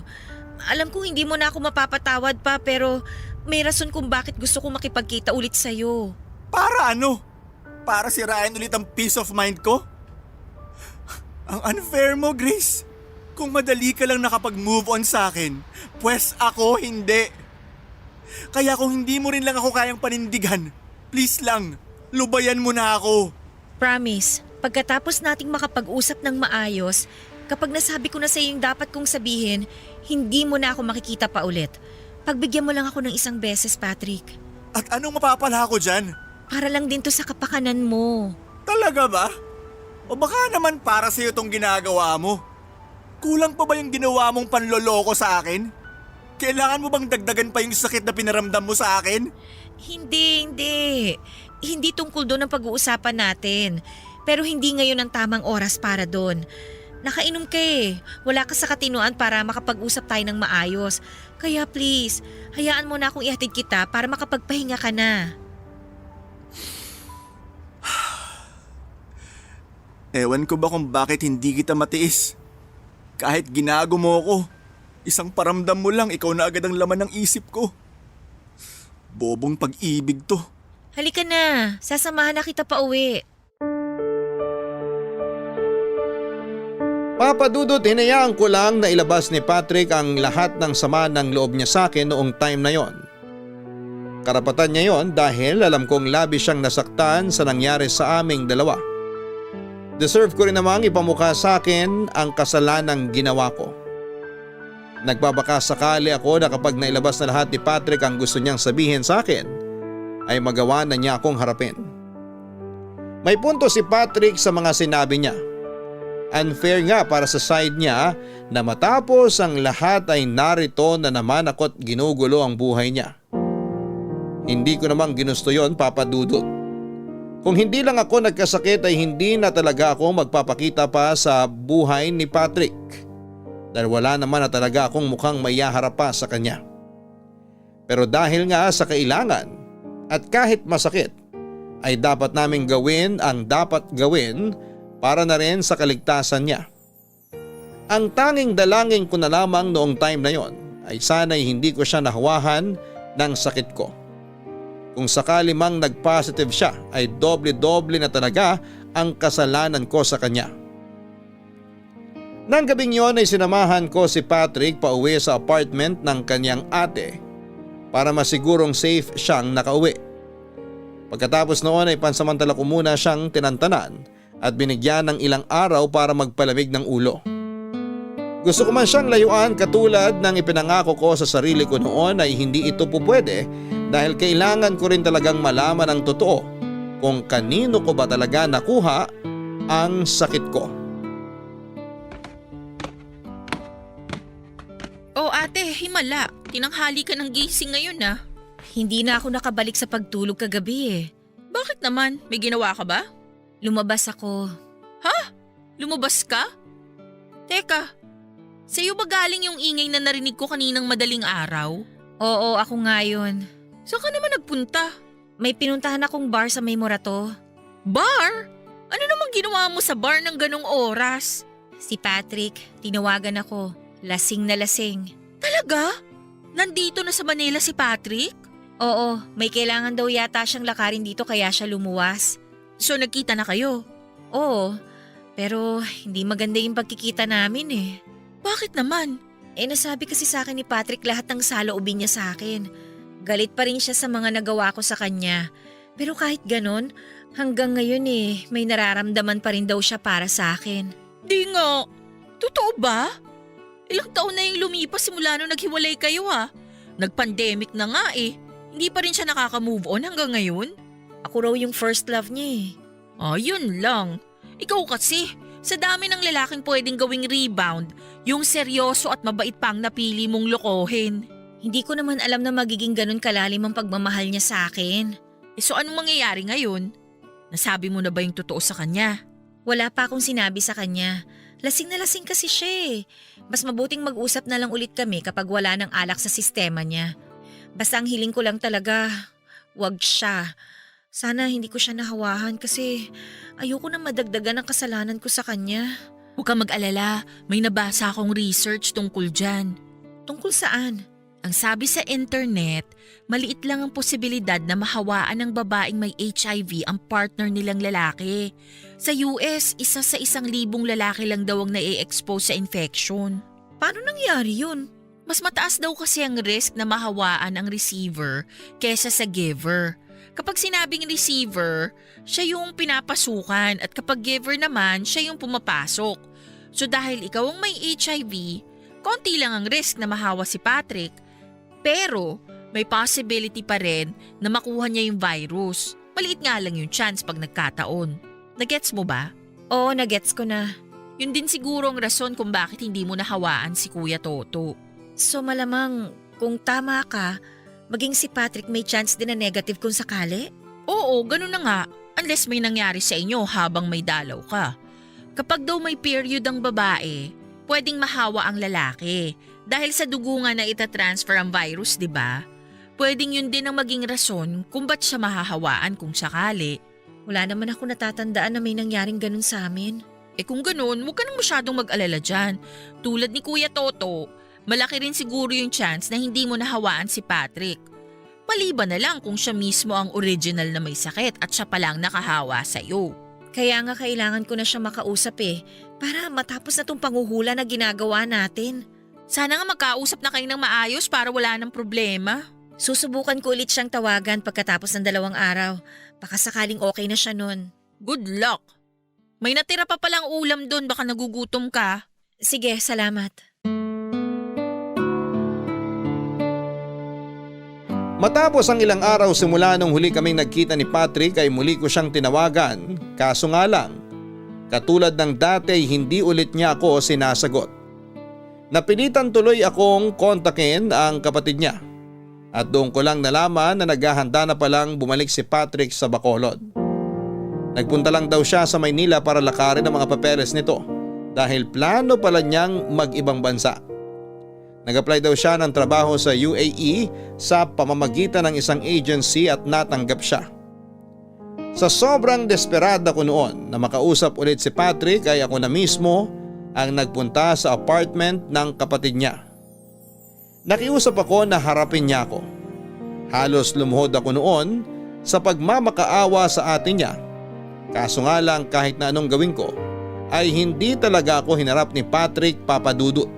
Alam ko hindi mo na ako mapapatawad pa pero may rason kung bakit gusto ko makipagkita ulit sa'yo. Para ano? Para sirain ulit ang peace of mind ko? Ang unfair mo, Grace. Kung madali ka lang nakapag-move on sa akin, pues ako hindi. Kaya kung hindi mo rin lang ako kayang panindigan, please lang, lubayan mo na ako. Promise, pagkatapos nating makapag-usap ng maayos, kapag nasabi ko na sa iyo yung dapat kong sabihin, hindi mo na ako makikita pa ulit. Pagbigyan mo lang ako ng isang beses, Patrick. At anong mapapala ko dyan? Para lang din to sa kapakanan mo. Talaga ba? O baka naman para sa'yo tong ginagawa mo? Kulang pa ba yung ginawa mong panloloko sa akin? Kailangan mo bang dagdagan pa yung sakit na pinaramdam mo sa akin? Hindi. Hindi tungkol doon ang pag-uusapan natin. Pero hindi ngayon ang tamang oras para doon. Nakainom ka eh. Wala ka sa katinuan para makapag-usap tayo ng maayos. Kaya please, hayaan mo na akong ihatid kita para makapagpahinga ka na. Ewan ko ba kung bakit hindi kita matiis. Kahit ginago mo ko, isang paramdam mo lang ikaw na agad ang laman ng isip ko. Bobong pag-ibig to. Halika na, sasamahan na kita pa uwi. Papa Dudut, hinayaan ko lang na ilabas ni Patrick ang lahat ng sama ng loob niya sa akin noong time na yon. Karapatan niya yon dahil alam kong labis siyang nasaktan sa nangyari sa aming dalawa. Deserve ko rin namang ipamukha sa akin ang kasalanang ginawa ko. Nagbabaka sakali ako na kapag nailabas na lahat ni Patrick ang gusto niyang sabihin sa akin, ay magawa na niya akong harapin. May punto si Patrick sa mga sinabi niya. Unfair nga para sa side niya na matapos ang lahat ay narito na naman ako't ginugulo ang buhay niya. Hindi ko namang ginusto yon, Papa Dudut. Kung hindi lang ako nagkasakit ay hindi na talaga ako magpapakita pa sa buhay ni Patrick. Dahil wala naman na talaga akong mukhang maiyaharap pa sa kanya. Pero dahil nga sa kailangan at kahit masakit ay dapat naming gawin ang dapat gawin para na rin sa kaligtasan niya. Ang tanging dalangin ko na lamang noong time na yon ay sana'y hindi ko siya nahawahan ng sakit ko. Kung sakali mang nag-positive siya ay doble-doble na talaga ang kasalanan ko sa kanya. Nang gabing yon ay sinamahan ko si Patrick pauwi sa apartment ng kanyang ate para masigurong safe siyang nakauwi. Pagkatapos noon ay pansamantala ko muna siyang tinantanan at binigyan ng ilang araw para magpalamig ng ulo. Gusto ko man siyang layuan katulad ng ipinangako ko sa sarili ko noon ay hindi ito pupwede dahil kailangan ko rin talagang malaman ang totoo kung kanino ko ba talaga nakuha ang sakit ko. Oh ate, himala. Tinanghali ka ng gising ngayon ah. Hindi na ako nakabalik sa pagtulog kagabi eh. Bakit naman? May ginawa ka ba? Lumabas ako. Ha? Lumabas ka? Teka, sa'yo ba galing yung ingay na narinig ko kaninang madaling araw? Oo, ako nga yun. Saan ka naman nagpunta? May pinuntahan akong bar sa May Morato. Bar? Ano namang ginawa mo sa bar ng ganong oras? Si Patrick, tinawagan ako. Lasing na lasing. Talaga? Nandito na sa Manila si Patrick? Oo, may kailangan daw yata siyang lakarin dito kaya siya lumuwas. So nagkita na kayo? Oo, pero hindi maganda yung pagkikita namin eh. Bakit naman? Nasabi kasi sa akin ni Patrick lahat ng saloobin niya sa akin. Galit pa rin siya sa mga nagawa ko sa kanya. Pero kahit ganon, hanggang ngayon may nararamdaman pa rin daw siya para sa akin. Di nga. Totoo ba? Ilang taon na yung lumipas simula nung naghiwalay kayo ha? Nag-pandemic na nga eh. Hindi pa rin siya nakaka-move on hanggang ngayon? Ako raw yung first love niya eh. Yun lang. Ikaw kasi, sa dami ng lalaking pwedeng gawing rebound, yung seryoso at mabait pang napili mong lokohin. Hindi ko naman alam na magiging ganun kalalim ang pagmamahal niya sa akin. So anong mangyayari ngayon? Nasabi mo na ba yung totoo sa kanya? Wala pa akong sinabi sa kanya. Lasing na lasing kasi siya eh. Mas mabuting mag-usap na lang ulit kami kapag wala ng alak sa sistema niya. Basta ang hiling ko lang talaga, wag siya. Sana hindi ko siya nahawahan kasi ayoko na madagdagan ang kasalanan ko sa kanya. Huwag kang mag-alala, may nabasa akong research tungkol dyan. Tungkol saan? Ang sabi sa internet, maliit lang ang posibilidad na mahawaan ng babaeng may HIV ang partner nilang lalaki. Sa US, 1 sa 1,000 lalaki lang daw ang na-expose sa infection. Paano nangyari yun? Mas mataas daw kasi ang risk na mahawaan ang receiver kesa sa giver. Kapag sinabing receiver, siya yung pinapasukan at kapag giver naman, siya yung pumapasok. So dahil ikaw ang may HIV, konti lang ang risk na mahawa si Patrick. Pero may possibility pa rin na makuha niya yung virus. Maliit nga lang yung chance pag nagkataon. Nagets mo ba? Oo, nagets ko na. Yun din siguro ang rason kung bakit hindi mo nahawaan si Kuya Toto. So malamang kung tama ka, maging si Patrick may chance din na negative kung sakali? Oo, ganun na nga. Unless may nangyari sa inyo habang may dalaw ka. Kapag daw may period ang babae, pwedeng mahawa ang lalaki. Dahil sa dugo nga na itatransfer ang virus, di ba? Pwedeng yun din ang maging rason kung ba't siya mahahawaan kung sakali. Wala naman ako natatandaan na may nangyaring ganun sa amin. Kung ganun, huwag ka nang masyadong mag-alala dyan. Tulad ni Kuya Toto, malaki rin siguro yung chance na hindi mo nahawaan si Patrick. Maliban na lang kung siya mismo ang original na may sakit at siya palang nakahawa sa'yo. Kaya nga kailangan ko na siya makausap para matapos na tong panguhula na ginagawa natin. Sana nga magkausap na kayo ng maayos para wala ng problema. Susubukan ko ulit siyang tawagan pagkatapos ng 2 araw. Baka sakaling okay na siya nun. Good luck. May natira pa palang ulam doon, baka nagugutom ka. Sige, salamat. Matapos ang ilang araw simula nung huli kaming nagkita ni Patrick ay muli ko siyang tinawagan, kaso nga lang, katulad ng dati hindi ulit niya ako sinasagot. Napilitan tuloy akong kontakin ang kapatid niya at doon ko lang nalaman na naghahanda na palang bumalik si Patrick sa Bacolod. Nagpunta lang daw siya sa Maynila para lakarin ang mga papeles nito dahil plano pala niyang mag-ibang bansa. Nag-apply daw siya ng trabaho sa UAE sa pamamagitan ng isang agency at natanggap siya. Sa sobrang desperada ko noon na makausap ulit si Patrick ay ako na mismo ang nagpunta sa apartment ng kapatid niya. Nakiusap ako na harapin niya ako. Halos lumuhod ako noon sa pagmamakaawa sa atin niya. Kaso nga lang kahit na anong gawin ko ay hindi talaga ako hinarap ni Patrick Papadudut.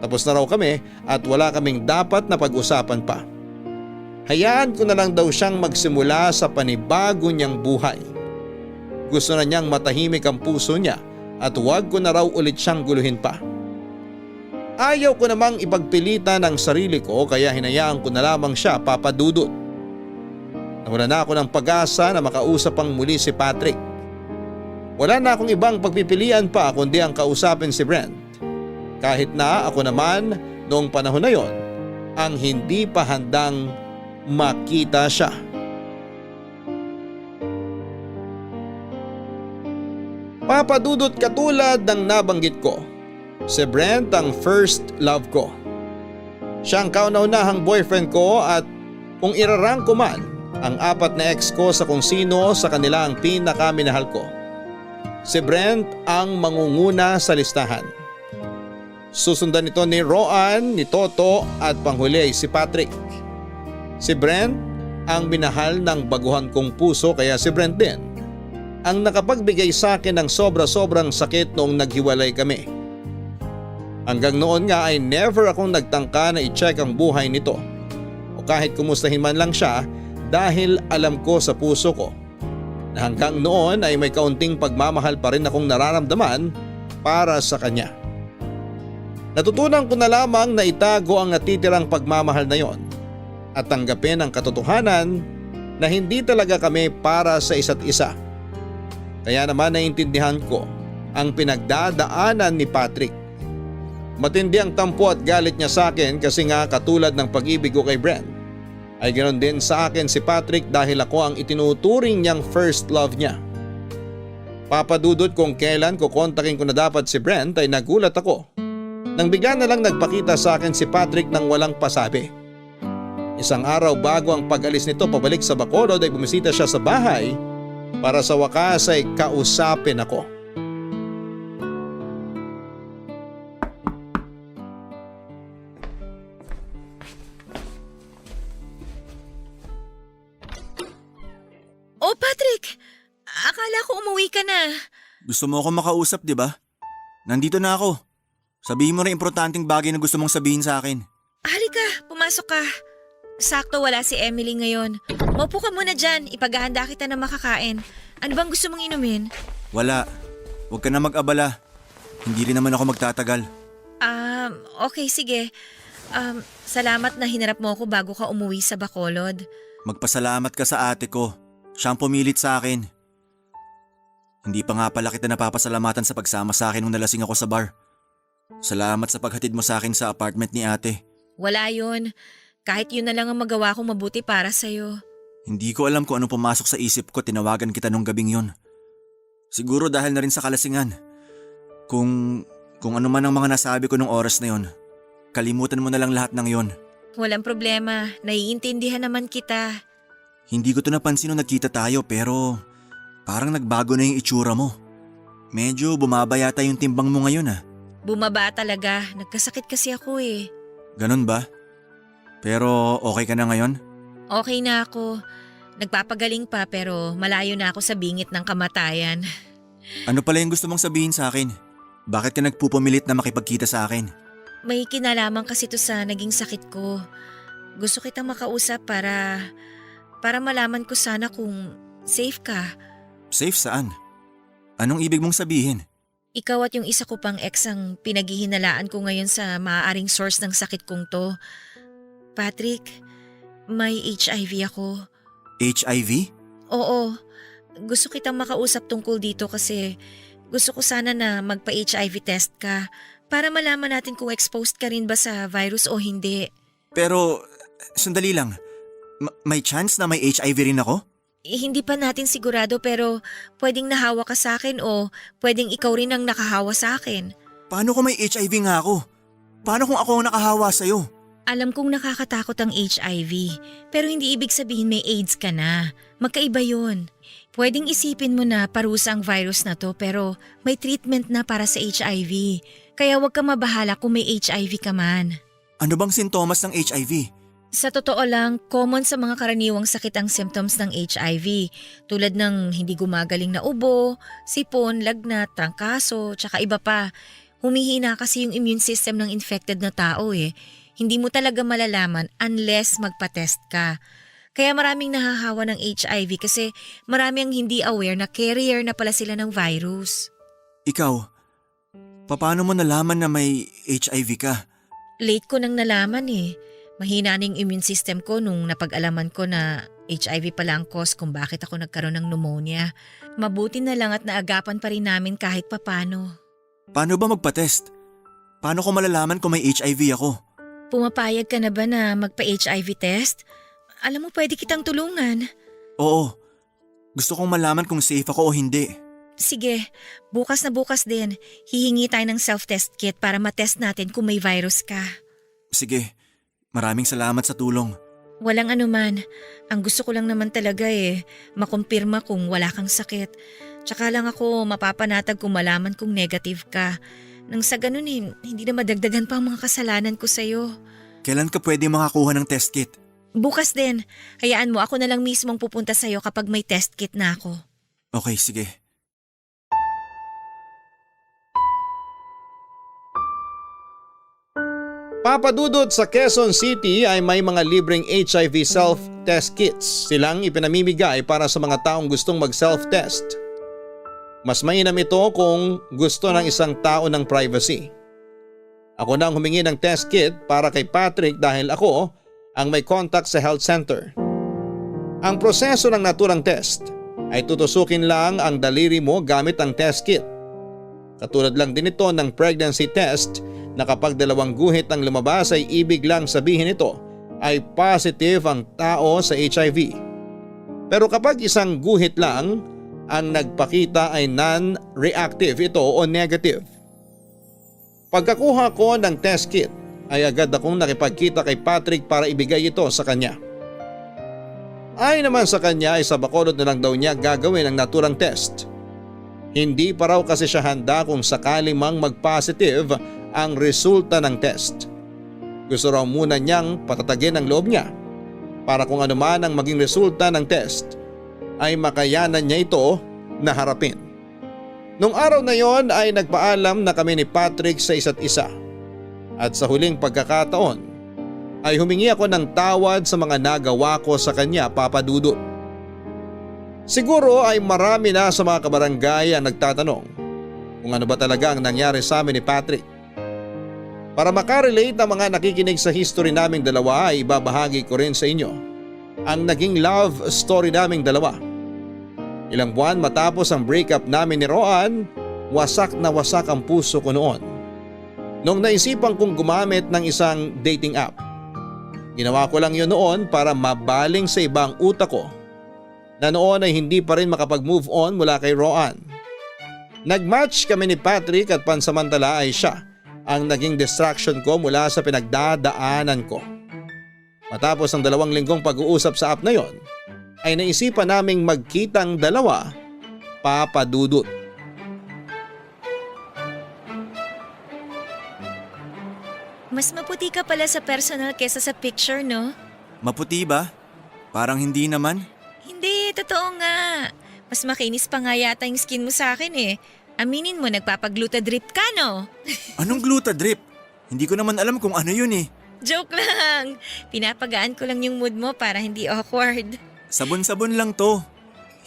Tapos na raw kami at wala kaming dapat na pag-usapan pa. Hayaan ko na lang daw siyang magsimula sa panibago niyang buhay. Gusto na niyang matahimik ang puso niya at huwag ko na raw ulit siyang guluhin pa. Ayaw ko namang ipagpilitan ang sarili ko kaya hinayaan ko na lamang siya Papadudut. Nawala na ako ng pag-asa na makausap ang muli si Patrick. Wala na akong ibang pagpipilian pa kundi ang kausapin si Brent. Kahit na ako naman noong panahon na yon ang hindi pa handang makita siya. Papadudot katulad ng nabanggit ko, si Brent ang first love ko. Siya ang kauna-unahang boyfriend ko at kung irarang ko man ang 4 na ex ko sa kung sino sa kanila ang pinakaminahal ko, si Brent ang mangunguna sa listahan. Susundan ito ni Roan, ni Toto at panghuli si Patrick. Si Brent ang minahal ng baguhan kong puso kaya si Brent din ang nakapagbigay sa akin ng sobra-sobrang sakit noong naghiwalay kami. Hanggang noon nga ay never akong nagtangka na i-check ang buhay nito o kahit kumustahin man lang siya dahil alam ko sa puso ko na hanggang noon ay may kaunting pagmamahal pa rin akong nararamdaman para sa kanya. Natutunan ko na lamang na itago ang natitirang pagmamahal na yon at tanggapin ang katotohanan na hindi talaga kami para sa isa't isa. Kaya naman naiintindihan ko ang pinagdadaanan ni Patrick. Matindi ang tampo at galit niya sa akin kasi nga katulad ng pag-ibig ko kay Brent ay ganoon din sa akin si Patrick dahil ako ang itinuturing niyang first love niya. Papadudot kung kailan kukontakin ko na dapat si Brent ay nagulat ako nang bigla na lang nagpakita sa akin si Patrick nang walang pasabi. Isang araw bago ang pag-alis nito pabalik sa Bacolod ay bumisita siya sa bahay para sa wakas ay kausapin ako. Oh Patrick, akala ko umuwi ka na. Gusto mo akong makausap, di ba? Nandito na ako. Sabihin mo na importanteng bagay na gusto mong sabihin sa akin. Halika, pumasok ka. Sakto wala si Emily ngayon. Maupo ka muna dyan, ipaghahanda kita na makakain. Ano bang gusto mong inumin? Wala. Huwag ka na mag-abala. Hindi rin naman ako magtatagal. Okay sige. Salamat na hinarap mo ako bago ka umuwi sa Bacolod. Magpasalamat ka sa ate ko. Siya ang pumilit sa akin. Hindi pa nga pala kita napapasalamatan sa pagsama sa akin nung nalasing ako sa bar. Salamat sa paghatid mo sa akin sa apartment ni ate. Wala yun. Kahit yun na lang ang magawa kong mabuti para sa'yo. Hindi ko alam kung anong pumasok sa isip ko tinawagan kita nung gabing yun. Siguro dahil na rin sa kalasingan. Kung ano man ang mga nasabi ko nung oras na yun, kalimutan mo na lang lahat ng yun. Walang problema. Naiintindihan naman kita. Hindi ko to napansin nung nagkita tayo pero parang nagbago na yung itsura mo. Medyo bumaba yata yung timbang mo ngayon ah. Bumaba talaga. Nagkasakit kasi ako eh. Ganun ba? Pero okay ka na ngayon? Okay na ako. Nagpapagaling pa pero malayo na ako sa bingit ng kamatayan. Ano pala yung gusto mong sabihin sa akin? Bakit ka nagpupumilit na makipagkita sa akin? May kinalaman kasi to sa naging sakit ko. Gusto kitang makausap para malaman ko sana kung safe ka. Safe saan? Anong ibig mong sabihin? Ikaw at yung isa ko pang ex ang pinaghihinalaan ko ngayon sa maaaring source ng sakit kong to. Patrick, may HIV ako. HIV? Oo, gusto kitang makausap tungkol dito kasi gusto ko sana na magpa-HIV test ka para malaman natin kung exposed ka rin ba sa virus o hindi. Pero, sandali lang. May chance na may HIV rin ako? Hindi pa natin sigurado pero pwedeng nahawa ka sa akin o pwedeng ikaw rin ang nakahawa sa akin. Paano kung may HIV nga ako? Paano kung ako ang nakahawa sa'yo? Alam kong nakakatakot ang HIV, pero hindi ibig sabihin may AIDS ka na. Magkaiba yun. Pwedeng isipin mo na parusa ang virus na to pero may treatment na para sa HIV. Kaya huwag ka mabahala kung may HIV ka man. Ano bang sintomas ng HIV? Sa totoo lang, common sa mga karaniwang sakit ang symptoms ng HIV tulad ng hindi gumagaling na ubo, sipon, lagnat, trangkaso, tsaka iba pa. Humihina kasi yung immune system ng infected na tao eh. Hindi mo talaga malalaman unless magpa-test ka. Kaya maraming nahahawa ng HIV kasi marami ang hindi aware na carrier na pala sila ng virus. Ikaw, paano mo nalaman na may HIV ka? Late ko nang nalaman eh. Mahina na yung immune system ko nung napag-alaman ko na HIV pala ang cause kung bakit ako nagkaroon ng pneumonia. Mabuti na lang at naagapan pa rin namin kahit papano. Paano ba magpa-test? Paano ko malalaman kung may HIV ako? Pumapayag ka na ba na magpa-HIV test? Alam mo pwede kitang tulungan. Oo. Gusto kong malaman kung safe ako o hindi. Sige, bukas na bukas din. Hihingi tayo ng self-test kit para matest natin kung may virus ka. Sige. Maraming salamat sa tulong. Walang anuman. Ang gusto ko lang naman talaga makumpirma kung wala kang sakit. Tsaka lang ako mapapanatag kung malaman kung negative ka. Nang sa ganun hindi na madagdagan pa ang mga kasalanan ko sa'yo. Kailan ka pwede makakuha ng test kit? Bukas din. Hayaan mo ako na lang mismong pupunta sa'yo kapag may test kit na ako. Okay, sige. Papadudot sa Quezon City ay may mga libreng HIV self-test kits silang ipinamimigay para sa mga taong gustong mag-self-test. Mas mainam ito kung gusto ng isang tao ng privacy. Ako na ang humingi ng test kit para kay Patrick dahil ako ang may contact sa health center. Ang proseso ng naturang test ay tutusukin lang ang daliri mo gamit ang test kit. Katulad lang din ito ng pregnancy test na kapag 2 guhit ang lumabas ay ibig lang sabihin ito ay positive ang tao sa HIV. Pero kapag 1 guhit lang ang nagpakita ay non-reactive ito o negative. Pagkakuha ko ng test kit ay agad akong nakipagkita kay Patrick para ibigay ito sa kanya. Ay naman sa kanya ay sa Bacolod na lang daw niya gagawin ang naturang test. Hindi pa raw kasi siya handa kung sakali mang mag-positive ang resulta ng test. Gusto raw muna niyang patatagin ang loob niya para kung ano man ang maging resulta ng test ay makayanan niya ito na harapin. Nung araw na yon ay nagpaalam na kami ni Patrick sa isa't isa. At sa huling pagkakataon ay humingi ako ng tawad sa mga nagawa ko sa kanya, Papa Dudut. Siguro ay marami na sa mga kabarangay ang nagtatanong kung ano ba talaga ang nangyari sa amin ni Patrick. Para makarelate ang mga nakikinig sa history naming dalawa ay ibabahagi ko rin sa inyo ang naging love story naming dalawa. Ilang buwan matapos ang breakup namin ni Roan, wasak na wasak ang puso ko noon. Nung naisipan kong gumamit ng isang dating app. Ginawa ko lang yun noon para mabaling sa ibang utak ko na noon ay hindi pa rin makapag-move on mula kay Roan. Nag-match kami ni Patrick at pansamantala ay siya ang naging distraction ko mula sa pinagdadaanan ko. Matapos ang 2 linggong pag-uusap sa app na yon, ay naisipan naming magkitang dalawa, Papa Dudut. Mas maputi ka pala sa personal kesa sa picture, no? Maputi ba? Parang hindi naman. Hindi, totoo nga. Mas makinis pa nga yata yung skin mo sa akin eh. Aminin mo, nagpapagluta-drip ka, no? Anong glutadrip? Hindi ko naman alam kung ano yun eh. Joke lang. Pinapagaan ko lang yung mood mo para hindi awkward. Sabon-sabon lang to.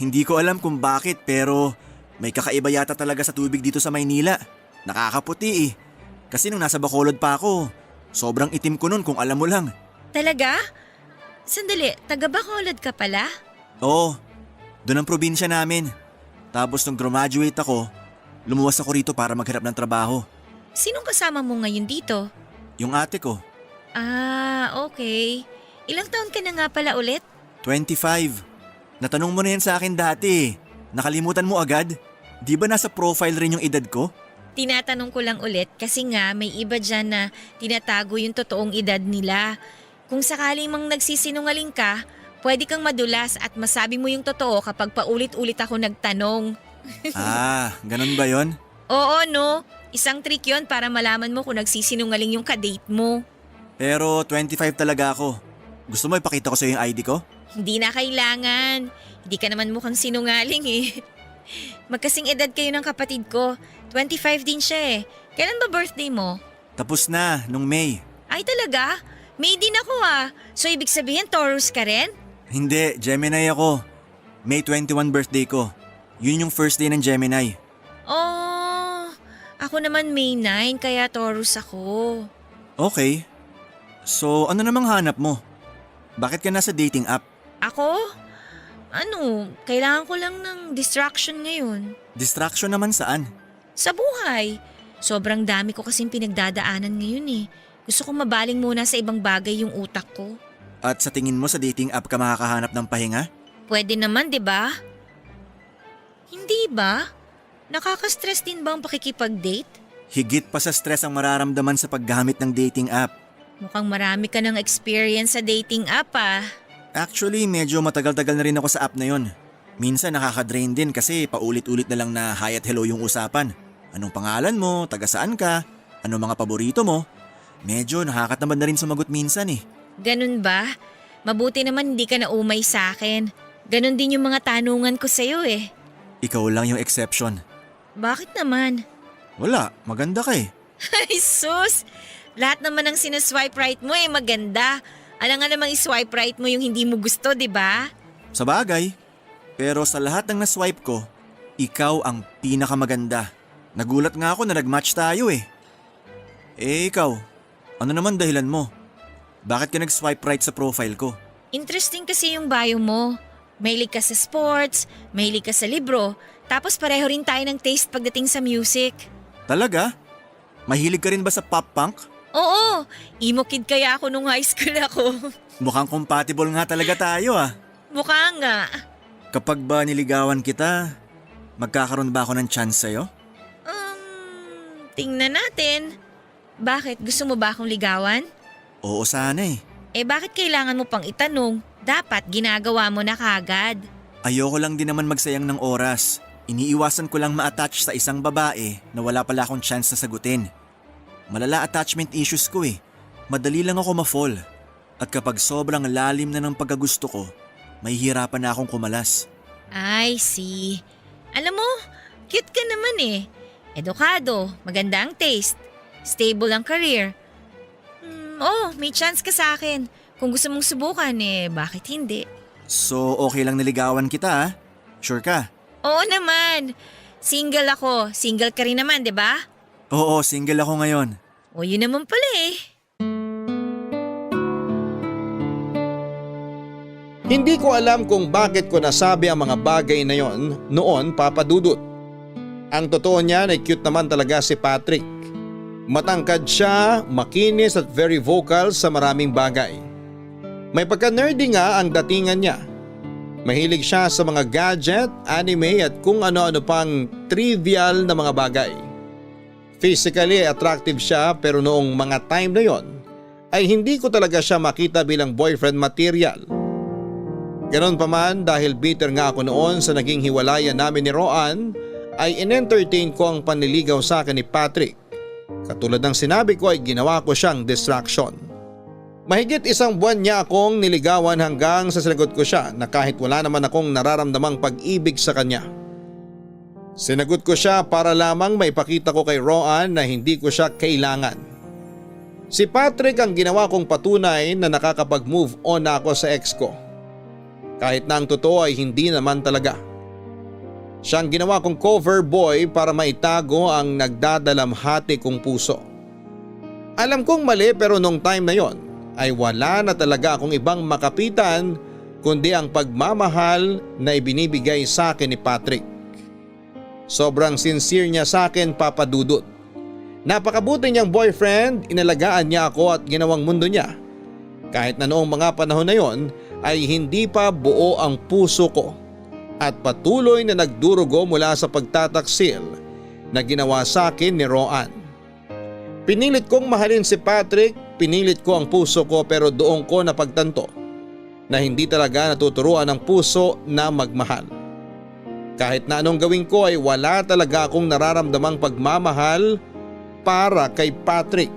Hindi ko alam kung bakit pero may kakaiba yata talaga sa tubig dito sa Maynila. Nakakaputi eh. Kasi nung nasa Bacolod pa ako, sobrang itim ko nun kung alam mo lang. Talaga? Sandali, taga Bacolod ka pala? Oo, doon ang probinsya namin. Tapos nung graduate ako, lumuwas ako rito para maghanap ng trabaho. Sinong kasama mo ngayon dito? Yung ate ko, Ah, okay. Ilang taon ka na nga pala ulit? 25. Natanong mo na yan sa akin dati eh. Nakalimutan mo agad? Di ba nasa profile rin yung edad ko? Tinatanong ko lang ulit kasi nga may iba dyan na tinatago yung totoong edad nila. Kung sakaling mang nagsisinungaling ka, pwede kang madulas at masabi mo yung totoo kapag paulit-ulit ako nagtanong. Ah, ganun ba yon? Oo, no? Isang trick yon para malaman mo kung nagsisinungaling yung kadate mo. Pero 25 talaga ako. Gusto mo ipakita ko sa yung ID ko? Hindi na kailangan. Hindi ka naman mukhang sinungaling eh. Magkasing edad kayo ng kapatid ko. 25 din siya eh. Kailan ba birthday mo? Tapos na, nung May. Ay talaga? May din ako ah. So ibig sabihin Taurus ka rin? Hindi, Gemini ako. May 21 birthday ko. Yun yung first day ng Gemini. Oh, ako naman May 9 kaya Taurus ako. Okay. So ano namang hanap mo? Bakit ka nasa dating app? Ako? Ano, kailangan ko lang ng distraction ngayon. Distraction naman saan? Sa buhay. Sobrang dami ko kasing pinagdadaanan ngayon eh. Gusto kong mabaling muna sa ibang bagay yung utak ko. At sa tingin mo sa dating app ka makakahanap ng pahinga? Pwede naman, di ba? Hindi ba? Nakaka-stress din ba ang pakikipag-date? Higit pa sa stress ang mararamdaman sa paggamit ng dating app. Mukhang marami ka ng experience sa dating app ah. Actually, medyo matagal-tagal na rin ako sa app na yon. Minsan nakaka-drain din kasi paulit-ulit na lang na hi at hello yung usapan. Anong pangalan mo? Taga saan ka? Anong mga paborito mo? Medyo nakakatamad na rin sumagot minsan eh. Ganun ba? Mabuti naman hindi ka na umay sa akin. Ganun din yung mga tanungan ko sa'yo eh. Ikaw lang yung exception. Bakit naman? Wala, maganda ka eh. Ay sus! Lahat naman ng sinaswipe right mo eh maganda. Alam nga namang iswipe right mo yung hindi mo gusto, di ba? Sa bagay. Pero sa lahat ng naswipe ko, ikaw ang pinakamaganda. Nagulat nga ako na nag-match tayo eh. Eh ikaw, ano naman dahilan mo? Bakit ka nag-swipe right sa profile ko? Interesting kasi yung bio mo. Mahilig ka sa sports, mahilig ka sa libro, tapos pareho rin tayo ng taste pagdating sa music. Talaga? Mahilig ka rin ba sa pop punk? Oo, emo kid kaya ako nung high school ako. Mukhang compatible nga talaga tayo ah. Mukha nga. Kapag ba niligawan kita, magkakaroon ba ako ng chance sa'yo? Tingnan natin. Bakit? Gusto mo ba akong ligawan? Oo sana eh. Eh bakit kailangan mo pang itanong? Dapat ginagawa mo na kagad. Ayoko lang din naman magsayang ng oras. Iniiwasan ko lang ma-attach sa isang babae na wala pala akong chance na sagutin. Malala attachment issues ko eh. Madali lang ako ma-fall. At kapag sobrang lalim na ng pagkagusto ko, may hirapan na akong kumalas. I see. Alam mo, cute ka naman eh. Edukado, maganda ang taste, stable ang career. May chance ka sa akin. Kung gusto mong subukan bakit hindi? So okay lang niligawan kita ah? Sure ka? Oo naman. Single ako. Single ka rin naman, di ba? Oo, single ako ngayon. O yun naman pala eh. Hindi ko alam kung bakit ko nasabi ang mga bagay na yon noon, Papa Dudut. Ang totoo niyan ay cute naman talaga si Patrick. Matangkad siya, makinis at very vocal sa maraming bagay. May pagka-nerdy nga ang datingan niya. Mahilig siya sa mga gadget, anime at kung ano-ano pang trivial na mga bagay. Physically attractive siya pero noong mga time na yon ay hindi ko talaga siya makita bilang boyfriend material. Ganon pa man dahil bitter nga ako noon sa naging hiwalayan namin ni Roan ay in-entertain ko ang panliligaw sa akin ni Patrick. Katulad ng sinabi ko ay ginawa ko siyang distraction. Mahigit 1 buwan niya akong niligawan hanggang sa sinagot ko siya na kahit wala naman akong nararamdamang pag-ibig sa kanya. Sinagot ko siya para lamang maipakita ko kay Roan na hindi ko siya kailangan. Si Patrick ang ginawa kong patunay na nakakapag-move on na ako sa ex ko. Kahit na ang totoo ay hindi naman talaga. Siya ang ginawa kong cover boy para maitago ang nagdadalamhati kong puso. Alam kong mali pero nung time na yon ay wala na talaga akong ibang makapitan kundi ang pagmamahal na ibinibigay sa akin ni Patrick. Sobrang sincere niya sa akin, Papa Dudut. Napakabuti niyang boyfriend, inalagaan niya ako at ginawang mundo niya. Kahit na noong mga panahon na yon ay hindi pa buo ang puso ko at patuloy na nagdurugo mula sa pagtataksil na ginawa sa akin ni Roan. Pinilit kong mahalin si Patrick, pinilit ko ang puso ko pero doon ko napagtanto na hindi talaga natuturuan ang puso na magmahal. Kahit na anong gawin ko ay wala talaga akong nararamdamang pagmamahal para kay Patrick.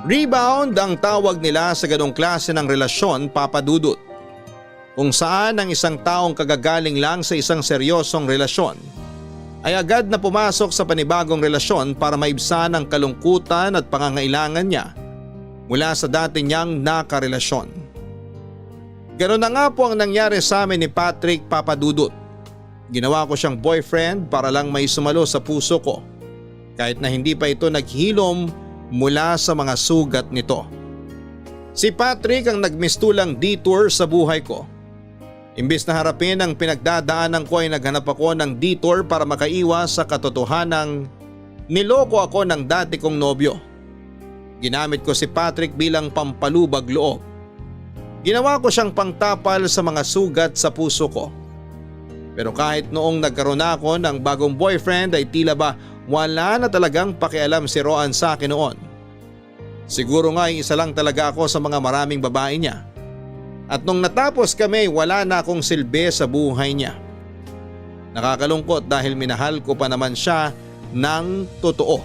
Rebound ang tawag nila sa ganong klase ng relasyon, Papa Dudut. Kung saan ang isang taong kagagaling lang sa isang seryosong relasyon ay agad na pumasok sa panibagong relasyon para maibsan ang kalungkutan at pangangailangan niya mula sa dati niyang nakarelasyon. Ganon na nga po ang nangyari sa amin ni Patrick, Papa Dudut. Ginawa ko siyang boyfriend para lang may sumalo sa puso ko kahit na hindi pa ito naghilom mula sa mga sugat nito. Si Patrick ang nagmistulang detour sa buhay ko. Imbis na harapin ang pinagdadaanan ko ay naghanap ako ng detour para makaiwas sa katotohanang niloko ako ng dati kong nobyo. Ginamit ko si Patrick bilang pampalubag loob. Ginawa ko siyang pangtapal sa mga sugat sa puso ko. Pero kahit noong nagkaroon ako ng bagong boyfriend ay tila ba wala na talagang pakialam si Roan sa akin noon. Siguro nga ay isa lang talaga ako sa mga maraming babae niya. At nung natapos kami wala na akong silbi sa buhay niya. Nakakalungkot dahil minahal ko pa naman siya ng totoo.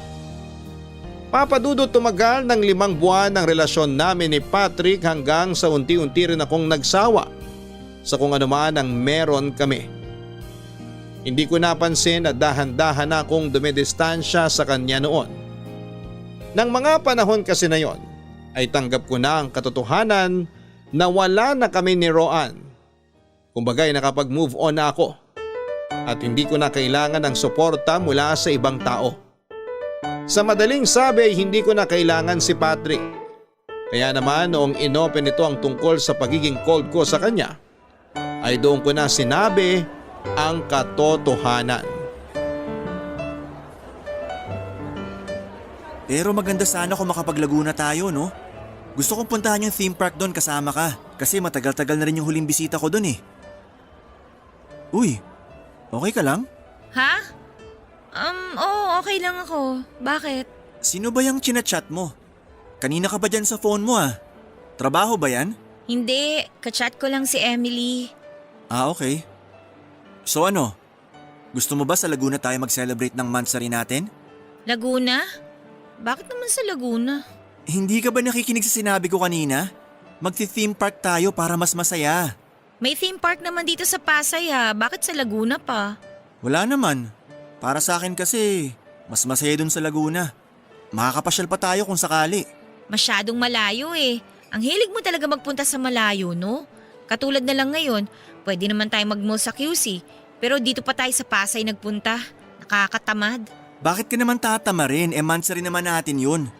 Papa Dudut, tumagal ng 5 buwan ang relasyon namin ni Patrick hanggang sa unti-unti rin akong nagsawa sa kung ano man ang meron kami. Hindi ko napansin at dahan-dahan akong dumidistansya sa kanya noon. Nang mga panahon kasi na yon ay tanggap ko na ang katotohanan na wala na kami ni Roan. Kumbaga'y nakapag-move on na ako at hindi ko na kailangan ng suporta mula sa ibang tao. Sa madaling sabi ay hindi ko na kailangan si Patrick. Kaya naman noong inopen ito ang tungkol sa pagiging cold ko sa kanya ay doon ko na sinabi ang katotohanan. Pero maganda sana kung makapag-Laguna tayo, no? Gusto kong puntahan yung theme park doon kasama ka kasi matagal-tagal na rin yung huling bisita ko doon eh. Uy, okay ka lang? Ha? Oo, okay lang ako. Bakit? Sino ba yung chinachat mo? Kanina ka ba dyan sa phone mo ah? Trabaho ba yan? Hindi, kachat ko lang si Emily. Ah, okay. So ano? Gusto mo ba sa Laguna tayo mag-celebrate ng monthsary natin? Laguna? Bakit naman sa Laguna? Hindi ka ba nakikinig sa sinabi ko kanina? Magti-theme park tayo para mas masaya. May theme park naman dito sa Pasay ha. Bakit sa Laguna pa? Wala naman. Para sa akin kasi, mas masaya dun sa Laguna. Makakapasyal pa tayo kung sakali. Masyadong malayo eh. Ang hilig mo talaga magpunta sa malayo, no? Katulad na lang ngayon, pwede naman tayo mag-mall sa QC. Pero dito pa tayo sa Pasay nagpunta. Nakakatamad. Bakit ka naman tatamarin? Monthsary naman natin yun.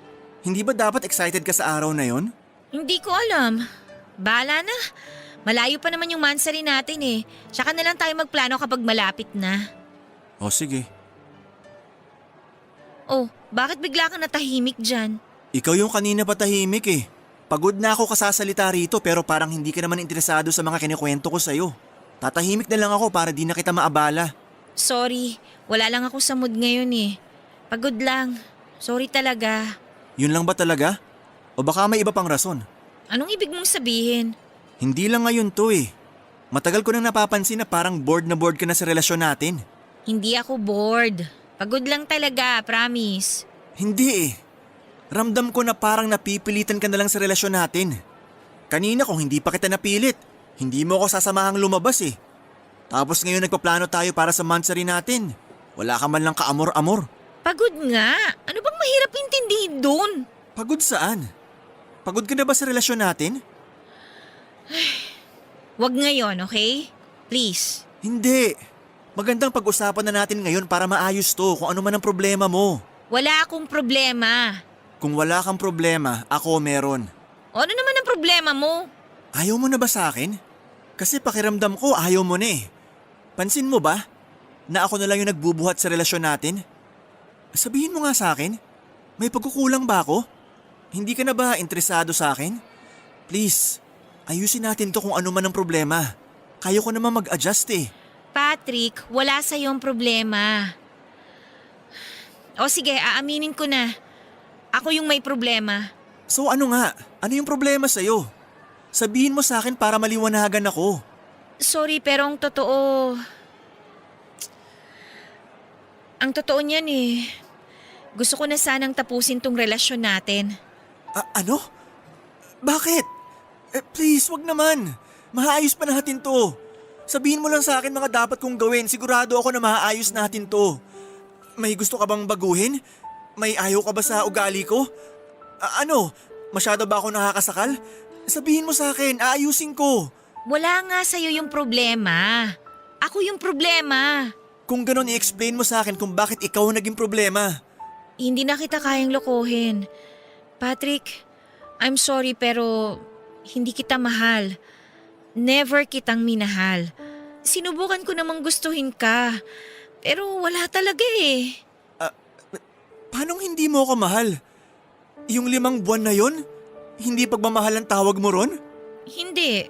Hindi ba dapat excited ka sa araw na yon? Hindi ko alam. Bahala na. Malayo pa naman yung monthsary natin eh. Tsaka na lang tayo magplano kapag malapit na. O sige. Oh, bakit bigla kang natahimik dyan? Ikaw yung kanina pa tahimik eh. Pagod na ako kasasalita rito pero parang hindi ka naman interesado sa mga kinikwento ko sa'yo. Tatahimik na lang ako para di na kita maabala. Sorry, wala lang ako sa mood ngayon eh. Pagod lang. Sorry talaga. Yun lang ba talaga? O baka may iba pang rason? Anong ibig mong sabihin? Hindi lang ngayon to eh. Matagal ko nang napapansin na parang bored na bored ka na sa relasyon natin. Hindi ako bored. Pagod lang talaga, promise. Hindi eh. Ramdam ko na parang napipilitan ka na lang sa relasyon natin. Kanina kung hindi pa kita napilit, hindi mo ako sasamahang lumabas eh. Tapos ngayon nagpaplano tayo para sa monthsary natin. Wala ka man lang kaamor-amor. Pagod nga. Ano bang mahirap intindihin doon? Pagod saan? Pagod ka na ba sa relasyon natin? Wag ngayon, okay? Please. Hindi. Magandang pag-usapan na natin ngayon para maayos to kung ano man ang problema mo. Wala akong problema. Kung wala kang problema, ako meron. O ano naman ang problema mo? Ayaw mo na ba sa akin? Kasi pakiramdam ko ayaw mo na eh. Pansin mo ba na ako na lang yung nagbubuhat sa relasyon natin? Sabihin mo nga sa akin, may pagkukulang ba ako? Hindi ka na ba interesado sa akin? Please, ayusin natin to kung ano man ang problema. Kaya ko naman mag-adjust eh. Patrick, wala sa iyong problema. O sige, aaminin ko na. Ako yung may problema. So ano nga? Ano yung problema sa'yo? Sabihin mo sa akin para maliwanagan ako. Sorry, pero ang totoo... Ang totoo niyan eh. Gusto ko na sanang tapusin tong relasyon natin. Ano? Bakit? Please, wag naman. Maayos pa natin to. Sabihin mo lang sa akin mga dapat kong gawin. Sigurado ako na maayos natin to. May gusto ka bang baguhin? May ayaw ka ba sa ugali ko? Ano? Masyado ba ako nakakasakal? Sabihin mo sa akin, aayusin ko. Wala nga sa'yo yung problema. Ako yung problema. Kung ganon, i-explain mo sa akin kung bakit ikaw ang naging problema. Hindi na kita kayang lokohin. Patrick, I'm sorry pero hindi kita mahal. Never kitang minahal. Sinubukan ko namang gustuhin ka. Pero wala talaga eh. Paanong hindi mo ako mahal? Yung 5 buwan na yon, hindi pagmamahal ang tawag mo ron? Hindi.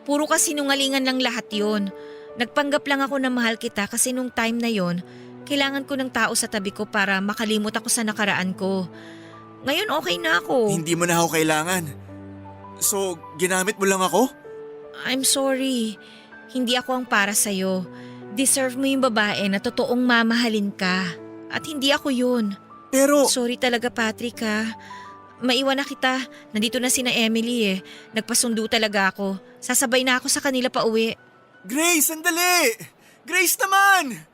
Puro kasinungalingan lang lahat yon. Nagpanggap lang ako na mahal kita kasi nung time na yon, kailangan ko ng tao sa tabi ko para makalimot ako sa nakaraan ko. Ngayon okay na ako. Hindi mo na ako kailangan. So, ginamit mo lang ako? I'm sorry. Hindi ako ang para sa'yo. Deserve mo yung babae na totoong mamahalin ka. At hindi ako yun. Pero... Sorry talaga Patrick ha. Maiwan na kita. Nandito na sina Emily eh. Nagpasundo talaga ako. Sasabay na ako sa kanila pa uwi. Grace, sandali! Grace naman!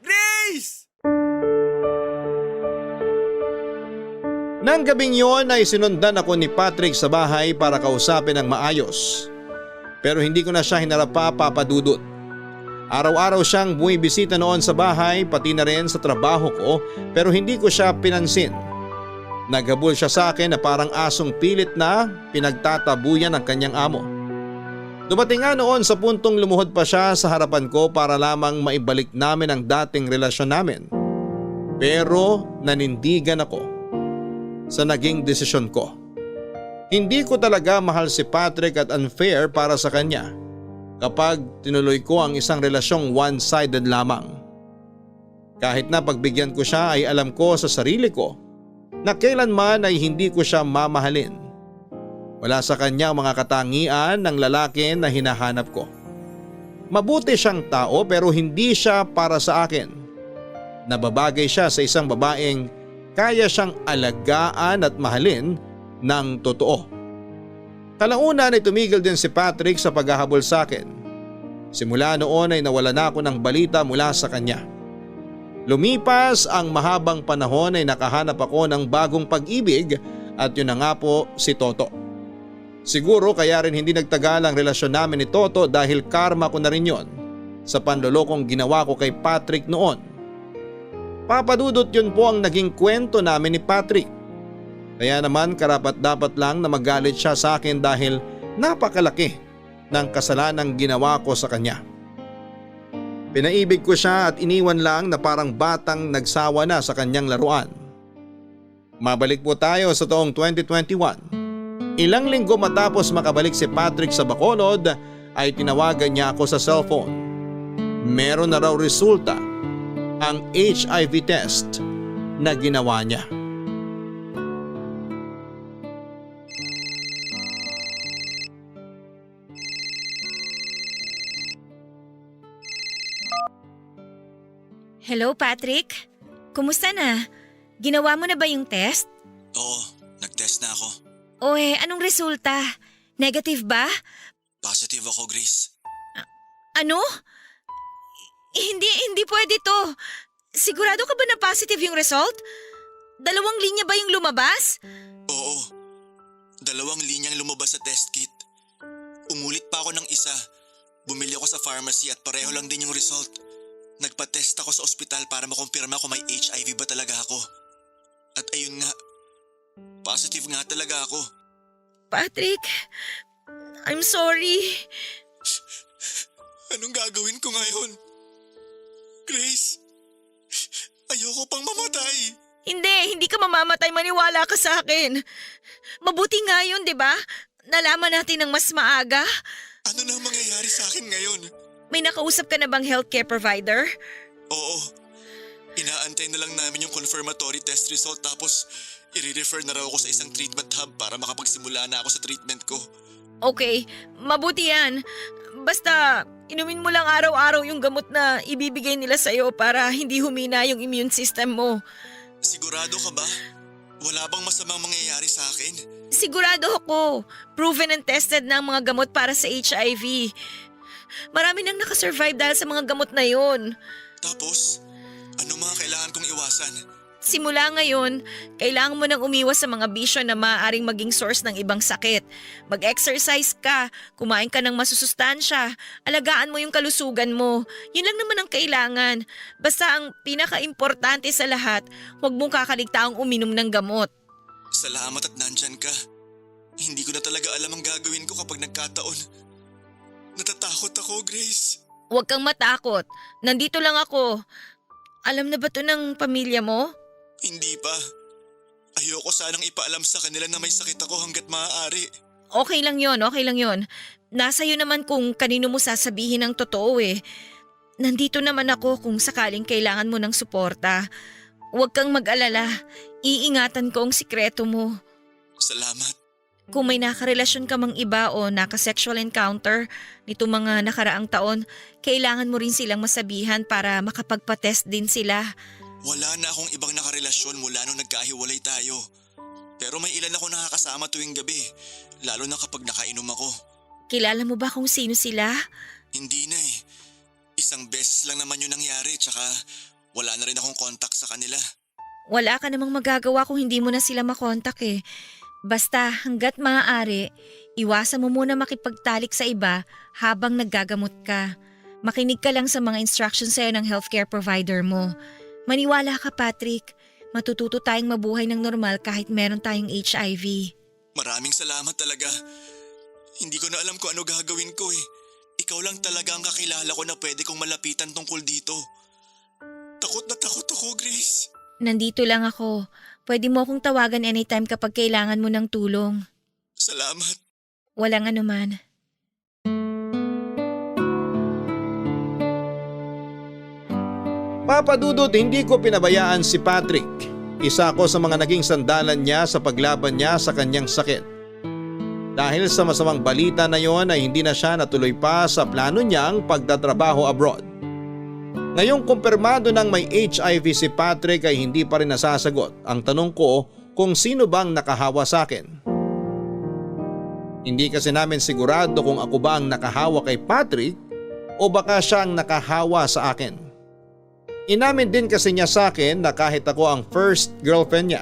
Grace! Nang gabing yon ay sinundan ako ni Patrick sa bahay para kausapin ng maayos. Pero hindi ko na siya hinarap pa, Papa Dudut. Araw-araw siyang bumibisita noon sa bahay pati na rin sa trabaho ko pero hindi ko siya pinansin. Naghabol siya sa akin na parang asong pilit na pinagtatabuyan ng kanyang amo. Dumating nga noon sa puntong lumuhod pa siya sa harapan ko para lamang maibalik namin ang dating relasyon namin. Pero nanindigan ako sa naging desisyon ko. Hindi ko talaga mahal si Patrick at unfair para sa kanya kapag tinuloy ko ang isang relasyong one-sided lamang. Kahit na pagbigyan ko siya ay alam ko sa sarili ko na kailanman ay hindi ko siya mamahalin. Wala sa kanya mga katangian ng lalaki na hinahanap ko. Mabuti siyang tao pero hindi siya para sa akin. Nababagay siya sa isang babaeng kaya siyang alagaan at mahalin ng totoo. Kalaunan ay tumigil din si Patrick sa paghahabol sa akin. Simula noon ay nawala na ako ng balita mula sa kanya. Lumipas ang mahabang panahon ay nakahanap ako ng bagong pag-ibig at yun na nga po si Toto. Siguro kaya rin hindi nagtagal ang relasyon namin ni Toto dahil karma ko na rin yon sa panlolokong ginawa ko kay Patrick noon. Papadudot yun po ang naging kwento namin ni Patrick. Kaya naman karapat-dapat lang na magalit siya sa akin dahil napakalaki ng kasalanang ginawa ko sa kanya. Pinaibig ko siya at iniwan lang na parang batang nagsawa na sa kanyang laruan. Mabalik po tayo sa taong 2021. Ilang linggo matapos makabalik si Patrick sa Bacolod ay tinawagan niya ako sa cellphone. Meron na raw resulta ang HIV test na ginawa niya. Hello Patrick? Kumusta na? Ginawa mo na ba yung test? Oo, nag-test na ako. O anong resulta? Negative ba? Positive ako, Grace. Ano? Hindi pwede to. Sigurado ka ba na positive yung result? 2 linya ba yung lumabas? Oo, 2 linyang lumabas sa test kit. Umulit pa ako ng isa. Bumili ako sa pharmacy at pareho lang din yung result. Nagpa-test ako sa ospital para makumpirma kung may HIV ba talaga ako. At ayun nga, positive nga talaga ako. Patrick, I'm sorry. Anong gagawin ko ngayon? Grace, ayoko pang mamatay. Hindi ka mamamatay, maniwala ka sa akin. Mabuti nga yun, di ba? Nalaman natin ng mas maaga. Ano na ang mangyayari sa akin ngayon? May nakausap ka na bang healthcare provider? Oo, inaantay na lang namin yung confirmatory test result tapos i-refer na raw ako sa isang treatment hub para makapagsimula na ako sa treatment ko. Okay, mabuti yan. Basta, inumin mo lang araw-araw yung gamot na ibibigay nila sa'yo para hindi humina yung immune system mo. Sigurado ka ba? Wala bang masamang mangyayari sa akin? Sigurado ako. Proven and tested na ang mga gamot para sa HIV. Marami nang nakasurvive dahil sa mga gamot na yon. Tapos, ano mga kailangan kong iwasan? Simula ngayon, kailangan mo nang umiwas sa mga bisyo na maaaring maging source ng ibang sakit. Mag-exercise ka, kumain ka ng masusustansya, alagaan mo yung kalusugan mo. Yun lang naman ang kailangan. Basta ang pinaka-importante sa lahat, huwag mong kakaligtaang uminom ng gamot. Salamat at nandyan ka. Hindi ko na talaga alam ang gagawin ko kapag nagkataon. Natatakot ako, Grace. Huwag kang matakot. Nandito lang ako. Alam na ba to ng pamilya mo? Hindi pa. Ayoko sanang ipaalam sa kanila na may sakit ako hanggat maaari. Okay lang yon. Nasa iyo naman kung kanino mo sasabihin ang totoo eh. Nandito naman ako kung sakaling kailangan mo ng suporta. Huwag kang mag-alala. Iingatan ko ang sikreto mo. Salamat. Kung may nakarelasyon ka mang iba o naka-sexual encounter nito mga nakaraang taon, kailangan mo rin silang masabihan para makapagpa-test din sila. Wala na akong ibang nakarelasyon mula nung nagkahiwalay tayo. Pero may ilan ako nakakasama tuwing gabi, lalo na kapag nakainom ako. Kilala mo ba kung sino sila? Hindi na eh. Isang beses lang naman yun nangyari, tsaka wala na rin akong contact sa kanila. Wala ka namang magagawa kung hindi mo na sila makontak eh. Basta hanggat maaari, iwasan mo muna makipagtalik sa iba habang naggagamot ka. Makinig ka lang sa mga instructions sa'yo ng healthcare provider mo. Maniwala ka, Patrick. Matututo tayong mabuhay ng normal kahit meron tayong HIV. Maraming salamat talaga. Hindi ko na alam kung ano gagawin ko eh. Ikaw lang talaga ang kakilala ko na pwede kong malapitan tungkol dito. Takot na takot ako, Grace. Nandito lang ako. Pwede mo akong tawagan anytime kapag kailangan mo ng tulong. Salamat. Walang anuman. Papa Dudut, hindi ko pinabayaan si Patrick. Isa ako sa mga naging sandalan niya sa paglaban niya sa kanyang sakit. Dahil sa masamang balita na yon ay hindi na siya natuloy pa sa plano niyang pagtatrabaho abroad. Ngayong kumpirmado ng may HIV si Patrick ay hindi pa rin nasasagot ang tanong ko kung sino bang nakahawa sa akin. Hindi kasi namin sigurado kung ako ba ang nakahawa kay Patrick o baka siya ang nakahawa sa akin. Inamin din kasi niya sa akin na kahit ako ang first girlfriend niya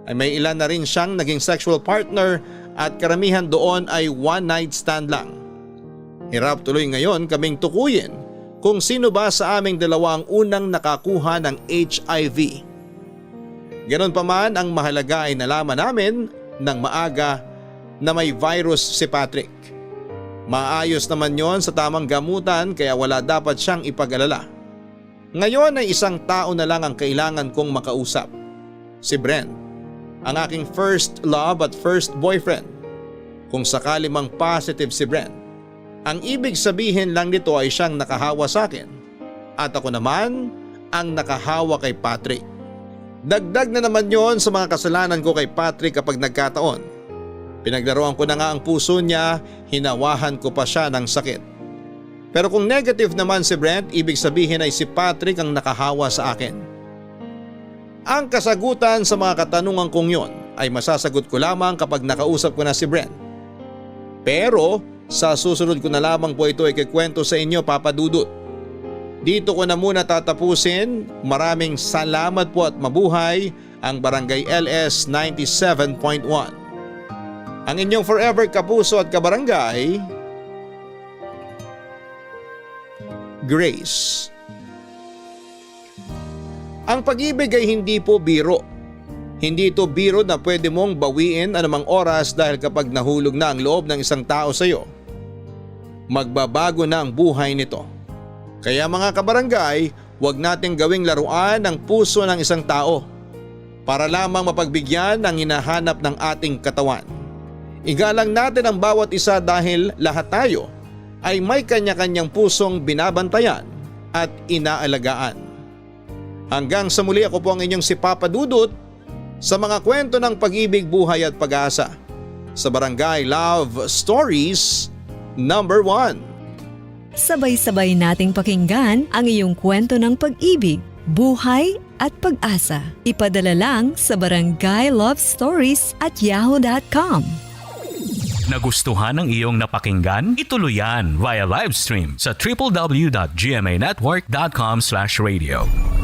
ay may ilan na rin siyang naging sexual partner at karamihan doon ay one night stand lang. Hirap tuloy ngayon kaming tukuyin kung sino ba sa aming dalawa ang unang nakakuha ng HIV. Ganon pa man, ang mahalaga ay nalaman namin ng maaga na may virus si Patrick. Maayos naman yon sa tamang gamutan kaya wala dapat siyang ipag-alala. Ngayon ay isang tao na lang ang kailangan kong makausap. Si Brent, ang aking first love at first boyfriend. Kung sakali mang positive si Brent, ang ibig sabihin lang nito ay siyang nakahawa sa akin at ako naman ang nakahawa kay Patrick. Dagdag na naman yon sa mga kasalanan ko kay Patrick kapag nagkataon. Pinaglaruan ko na nga ang puso niya, hinawahan ko pa siya ng sakit. Pero kung negative naman si Brent, ibig sabihin ay si Patrick ang nakahawa sa akin. Ang kasagutan sa mga katanungan kong yon ay masasagot ko lamang kapag nakausap ko na si Brent. Pero sa susunod ko na lamang po ito ikikwento sa inyo, Papa Dudut. Dito ko na muna tatapusin. Maraming salamat po at mabuhay ang Barangay LS 97.1. Ang inyong forever kapuso at kabarangay, Grace. Ang pag-ibig ay hindi po biro. Hindi ito biro na pwede mong bawiin anumang oras dahil kapag nahulog na ang loob ng isang tao sa iyo, magbabago na ang buhay nito. Kaya mga kabarangay, huwag nating gawing laruan ang puso ng isang tao para lamang mapagbigyan ang hinahanap ng ating katawan. Igalang natin ang bawat isa dahil lahat tayo ay may kanya-kanyang pusong binabantayan at inaalagaan. Hanggang sa muli, ako po ang inyong si Papa Dudut sa mga kwento ng pag-ibig, buhay at pag-asa sa Barangay Love Stories number 1. Sabay-sabay nating pakinggan ang iyong kwento ng pag-ibig, buhay at pag-asa. Ipadala lang sa barangaylovestories@yahoo.com. Nagustuhan ng iyong napakinggan? Ituloy yan via live stream sa www.gmanetwork.com/radio.